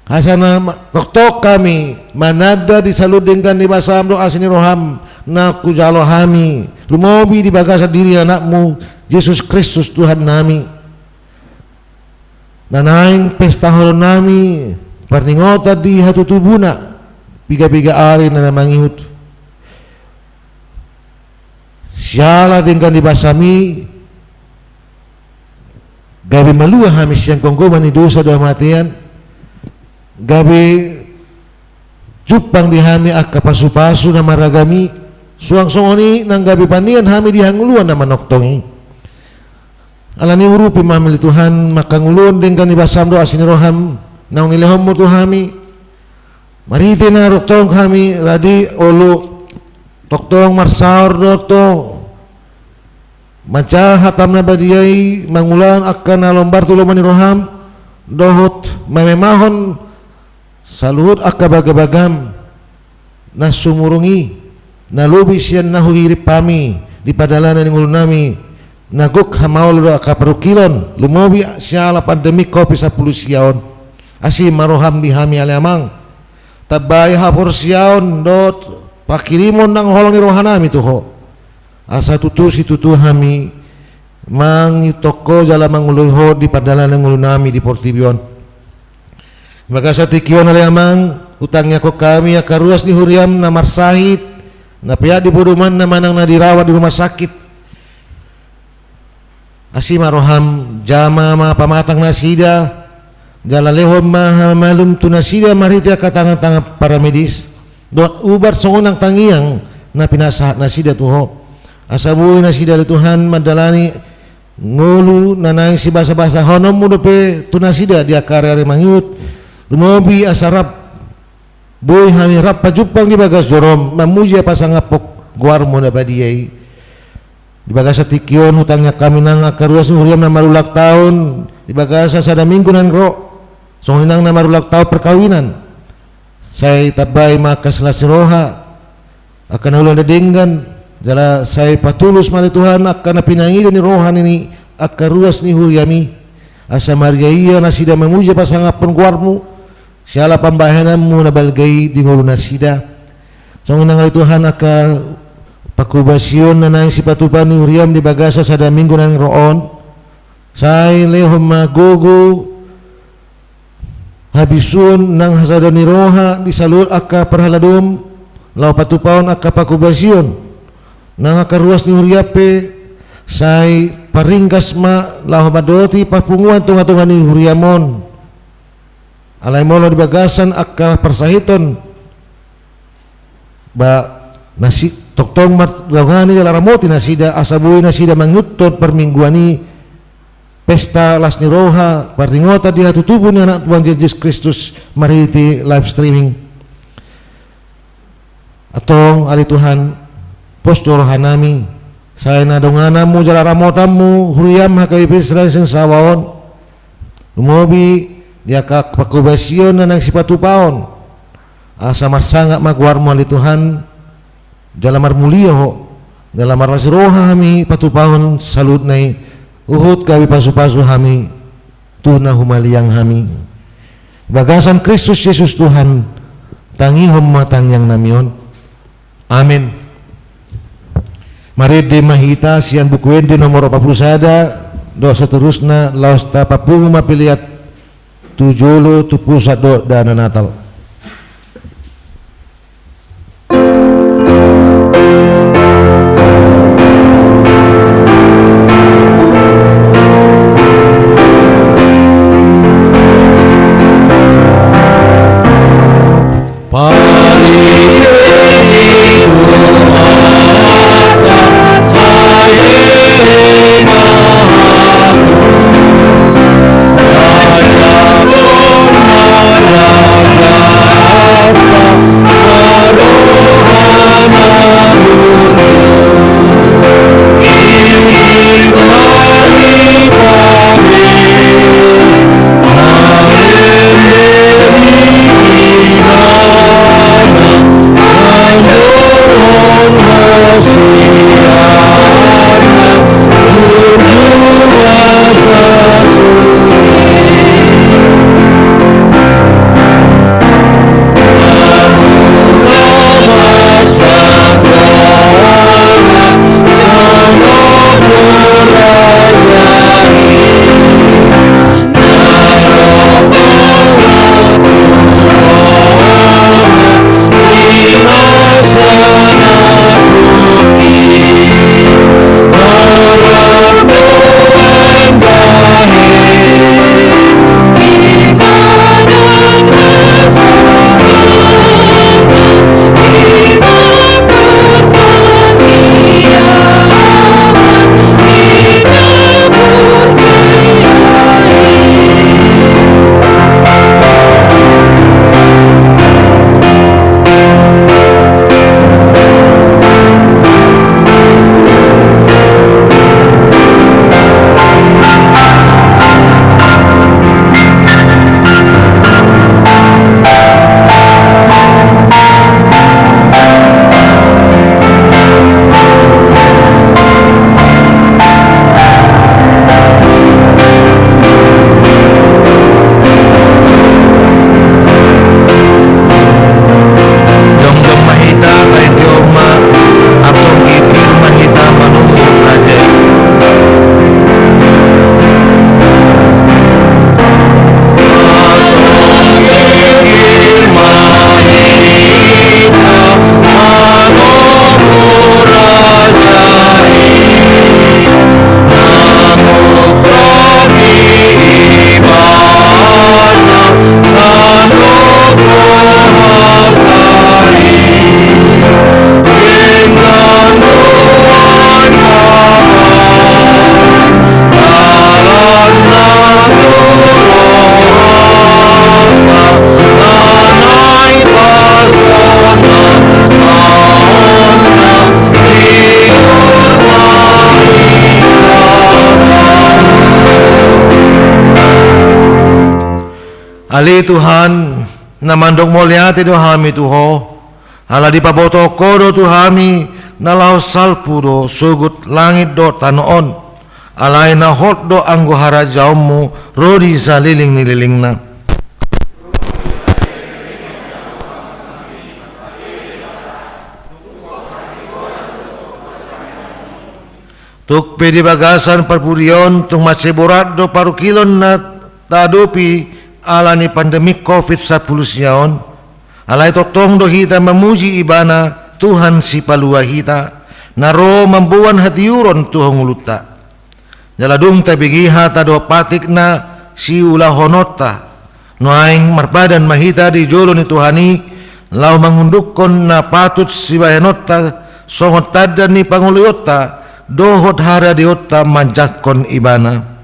Asa na ma-, tongtong hami mananda di saluhut denggan ni basaM dohot asi ni rohaM na hujalo hami, lumobi di bagasan diri AnakMu, Jesus Kristus Tuhannami. Na naeng pestahonon nami parningotan di hatutubuna, piga-piga ari na mangihut. Siala denggan ni basaMi, gabe malua hami sian gomgoman ni dosa dohot hamatean, gabe jumpang di hami angka pasu-pasu na maragam i, suang songon i nang gabe panean hami di hangoluan na manongtong i. Alani urupi ma hami ale Tuhan, mangkangoluhon denggan ni basaM dohot asi ni rohaM, naung nilehonMu tu hami, marhite na tongtong hami rade olo, tongtong marsaor do tong, manjaha hataM na badia i, mangulahon angka na lombar tu lomo ni rohaM, dohot mamemahon saluhut angka baga-bagaM na sumurung i, na lobi sian na huhirim hami di pardalanan ni ngolu nami, na gok hamaolon dohot angka parungkilon, lumobi siala pandemi Covid sampulu sia on. Asi ma rohaM di hami ale Amang, tambai haporseaon dohot panghirimon nang holong ni roha nami tu Ho. Asa tutu situtu hami mangihut Ho jala mangoloi Ho di pardalanan ni ngolu nami di portibi on. Di bagasan tingki on ale Amang, hutangiangkon hami angka ruas ni huriaM na marsahit, na peak di podomanna manang na dirawat di rumah sakit. Asi ma rohaM, jama ma pamatang nasida, jala lehon ma hamalum tu nasida marhite angka tangan-tangan paramedis dohot ubar songon nang tangiang na pinasahat nasida tu Ho. Asa boi nasida ale Tuhan mandalani ngolu na naeng sibasa-basahononMu dope tu nasida di angka ari-ari mangihut, lumobi asa rap boi hami rap pajumpang di bagas joroM, mamuji pasangaphon goarMu na badia i. Di bagasan tingki on hutangiang hami nang angka ruas ni huriaM na marulang taon, di bagasan sada minggu naeng ro, songon i nang na marulang taon perkawinan. Sai tambai ma angka las ni roha, angka na uli na denggan, jala sai patulus ma ale Tuhan angka na pinangido ni roha ni angka ruas ni huriaM i, asa maria-ia nasida mamuji pasangaphon goarMu, siala pambahenanMu na balga i di ngolu nasida. Songon i nang ale Tuhan angka pangkobasion na naeng sipatupa ni huriaM di bagasan sada minggu naeng ro on, sai lehon ma gogo, habisuhon nang hasadaon ni roha di saluhut angka parhaladoM, laho patupahon angka pangkobasion. Nang angka ruas ni huriaM pe, sai paringgas ma laho mandok i parpunguan tonga-tonga ni huriaM on. Alai molo di bagasan angka parsahiton Ba nasi-, tongtong mardongan i jala ramoti nasida, asa boi nasida mangihuthon parmingguan i pesta las ni roha, parningotan di hatutubu ni Anak Tuhan Jesus Kristus marhite live streaming. Antong, ale Tuhan, pos do rohanami, sai na dongananmu jala ramotanmu huriam H K B P Israel sian Sabaon, lumobi di angka panghobasion na naeng sipatupaon, asa marsangap ma goarmu, ale Tuhan, jala marmulia Ho, jala marlas ni roha hami patupahon saluhutna i, huhut gabe pasupasu hami tu na humaliang hami. Bagasan Kristus Jesus Tuhan, tangihon ma tangiangnami on. Amen. Marende ma hita sian Buku Ende nomor opat pulu sada, dohot seterusna, laos tapapungu ma pelean tu jolo, tu pusat dohot dana Natal. Jongjong ma hita, taendehon ma, antong girgir ma hita manungkun raja i. Ale Tuhan, na mandok mauliate do hami tu Ho, ala dipabotohon Ho do tu hami, na laho salpu do sogot langit dohot tano on, alai na hot do anggo harajaonmu ro di saleleng ni lelengna. Tung pe di bagasan parpudi on, tung mansai borat do parungkilon na taadopi ala ni pandemi covid sampulu sia on, alai tongtong do hita mamuji Ibana, Tuhan Sipalua hita, na ro mamboan hatiuron tu ngolunta. Jala dung tabege hata dohot patik na siulahononta, nuaeng marpadan ma hita di jolo ni Tuhan i, laho mangundukhon na patut sibahenonta songon tanda ni pangoloionta dohot haradeonta manjangkon Ibana.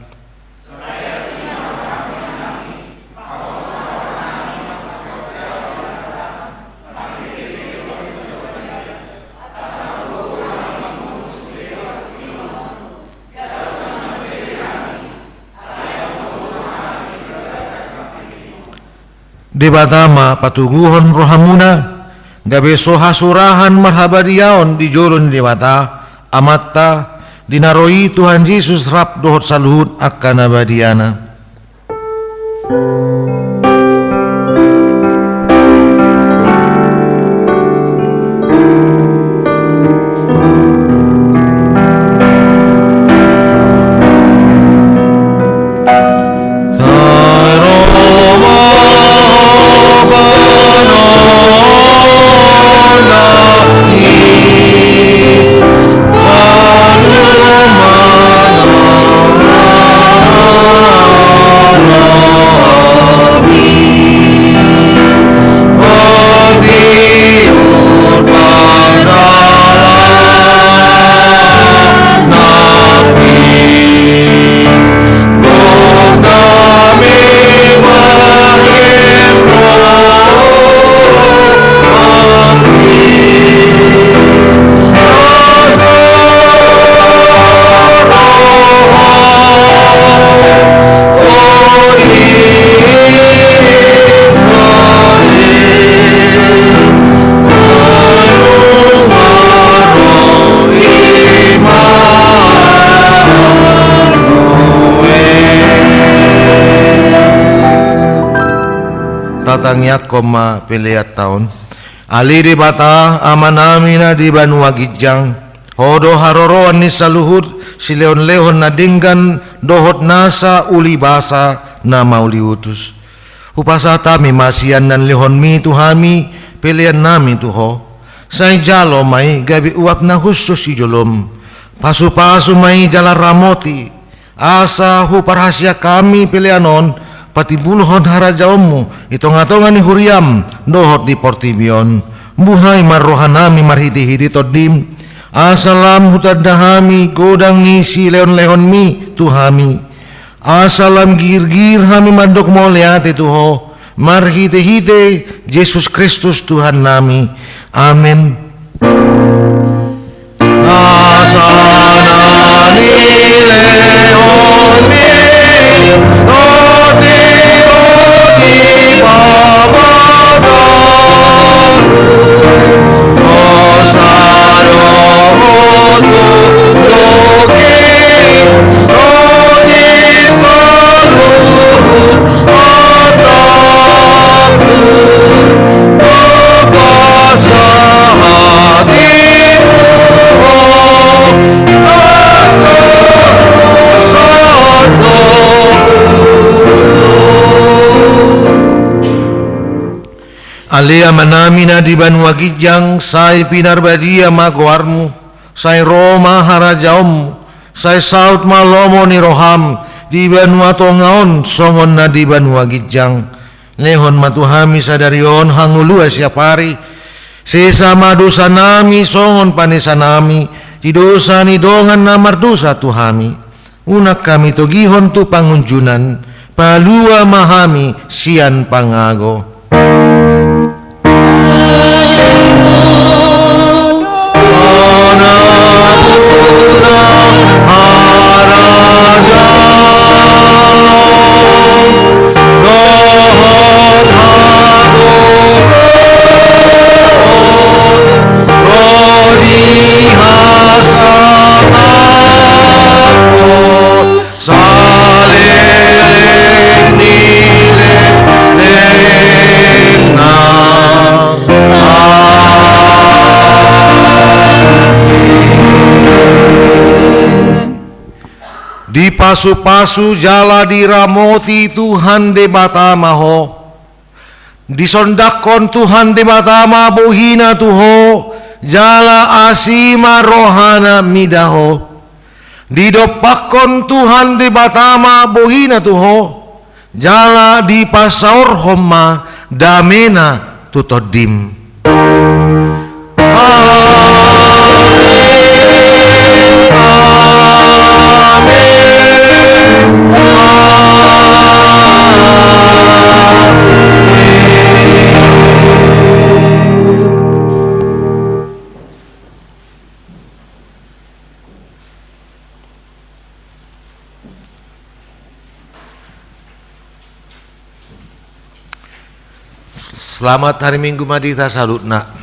Debata ma patoguhon rohamuna, gabe so hasurahan marhabadiaon di jolo ni Debata, Amanta, di na ro i Tuhan Jesus rap dohot saluhut angka na badiana. Tatangiangkon ma peleanta on. Ale Debata, Amanami na di banua ginjang, Ho do haroroan ni saluhut silehonlehon na denggan dohot nasa ulibasa na mauliutus. Hupasahat hami ma sian na nilehonmi tu hami peleannami tu Ho. Sai jalo ma i gabe uap na hushus di jolom. Pasupasu ma i jala ramoti, asa huparhaseang hami pelean on patimbulhon harajaonmu di tongatonga ni huriam dohot di portibi on. Buhai ma rohanami marhitehite Tondim, asa lam hutanda hami godang ni silehonlehonmi tu hami. Asa lam girgir hami mandok mauliate tu Ho, marhitehite Jesus Kristus Tuhannami. Amen. Asa na nilehonmi, roti, roti, papa, Ale Amanami na di banua ginjang, sai pinarbadia ma goarmu, sai ro ma harajaonmu, sai saut ma lomo ni roham di banua tonga on songon na di banua ginjang. Lehon ma tu hami sadari on hangoluan siapari. Sesa ma dosanami songon panesanami di dosa ni dongan na mardosa tu hami. Unang hami togihon tu pangunjunan, palua ma hami sian pangago. Saleleng ni lelengna. Amen. Dipasupasu jala diramoti Tuhan Debata ma ho. Disondangkon Tuhan Debata ma bohina tu ho, jala asi ma rohana mida ho. Didompakkon Tuhan Debata ma bohina tu ho, jala dipasaorhon ma damena tu Tondim. Selamat hari Minggu ma di hita saluhutna.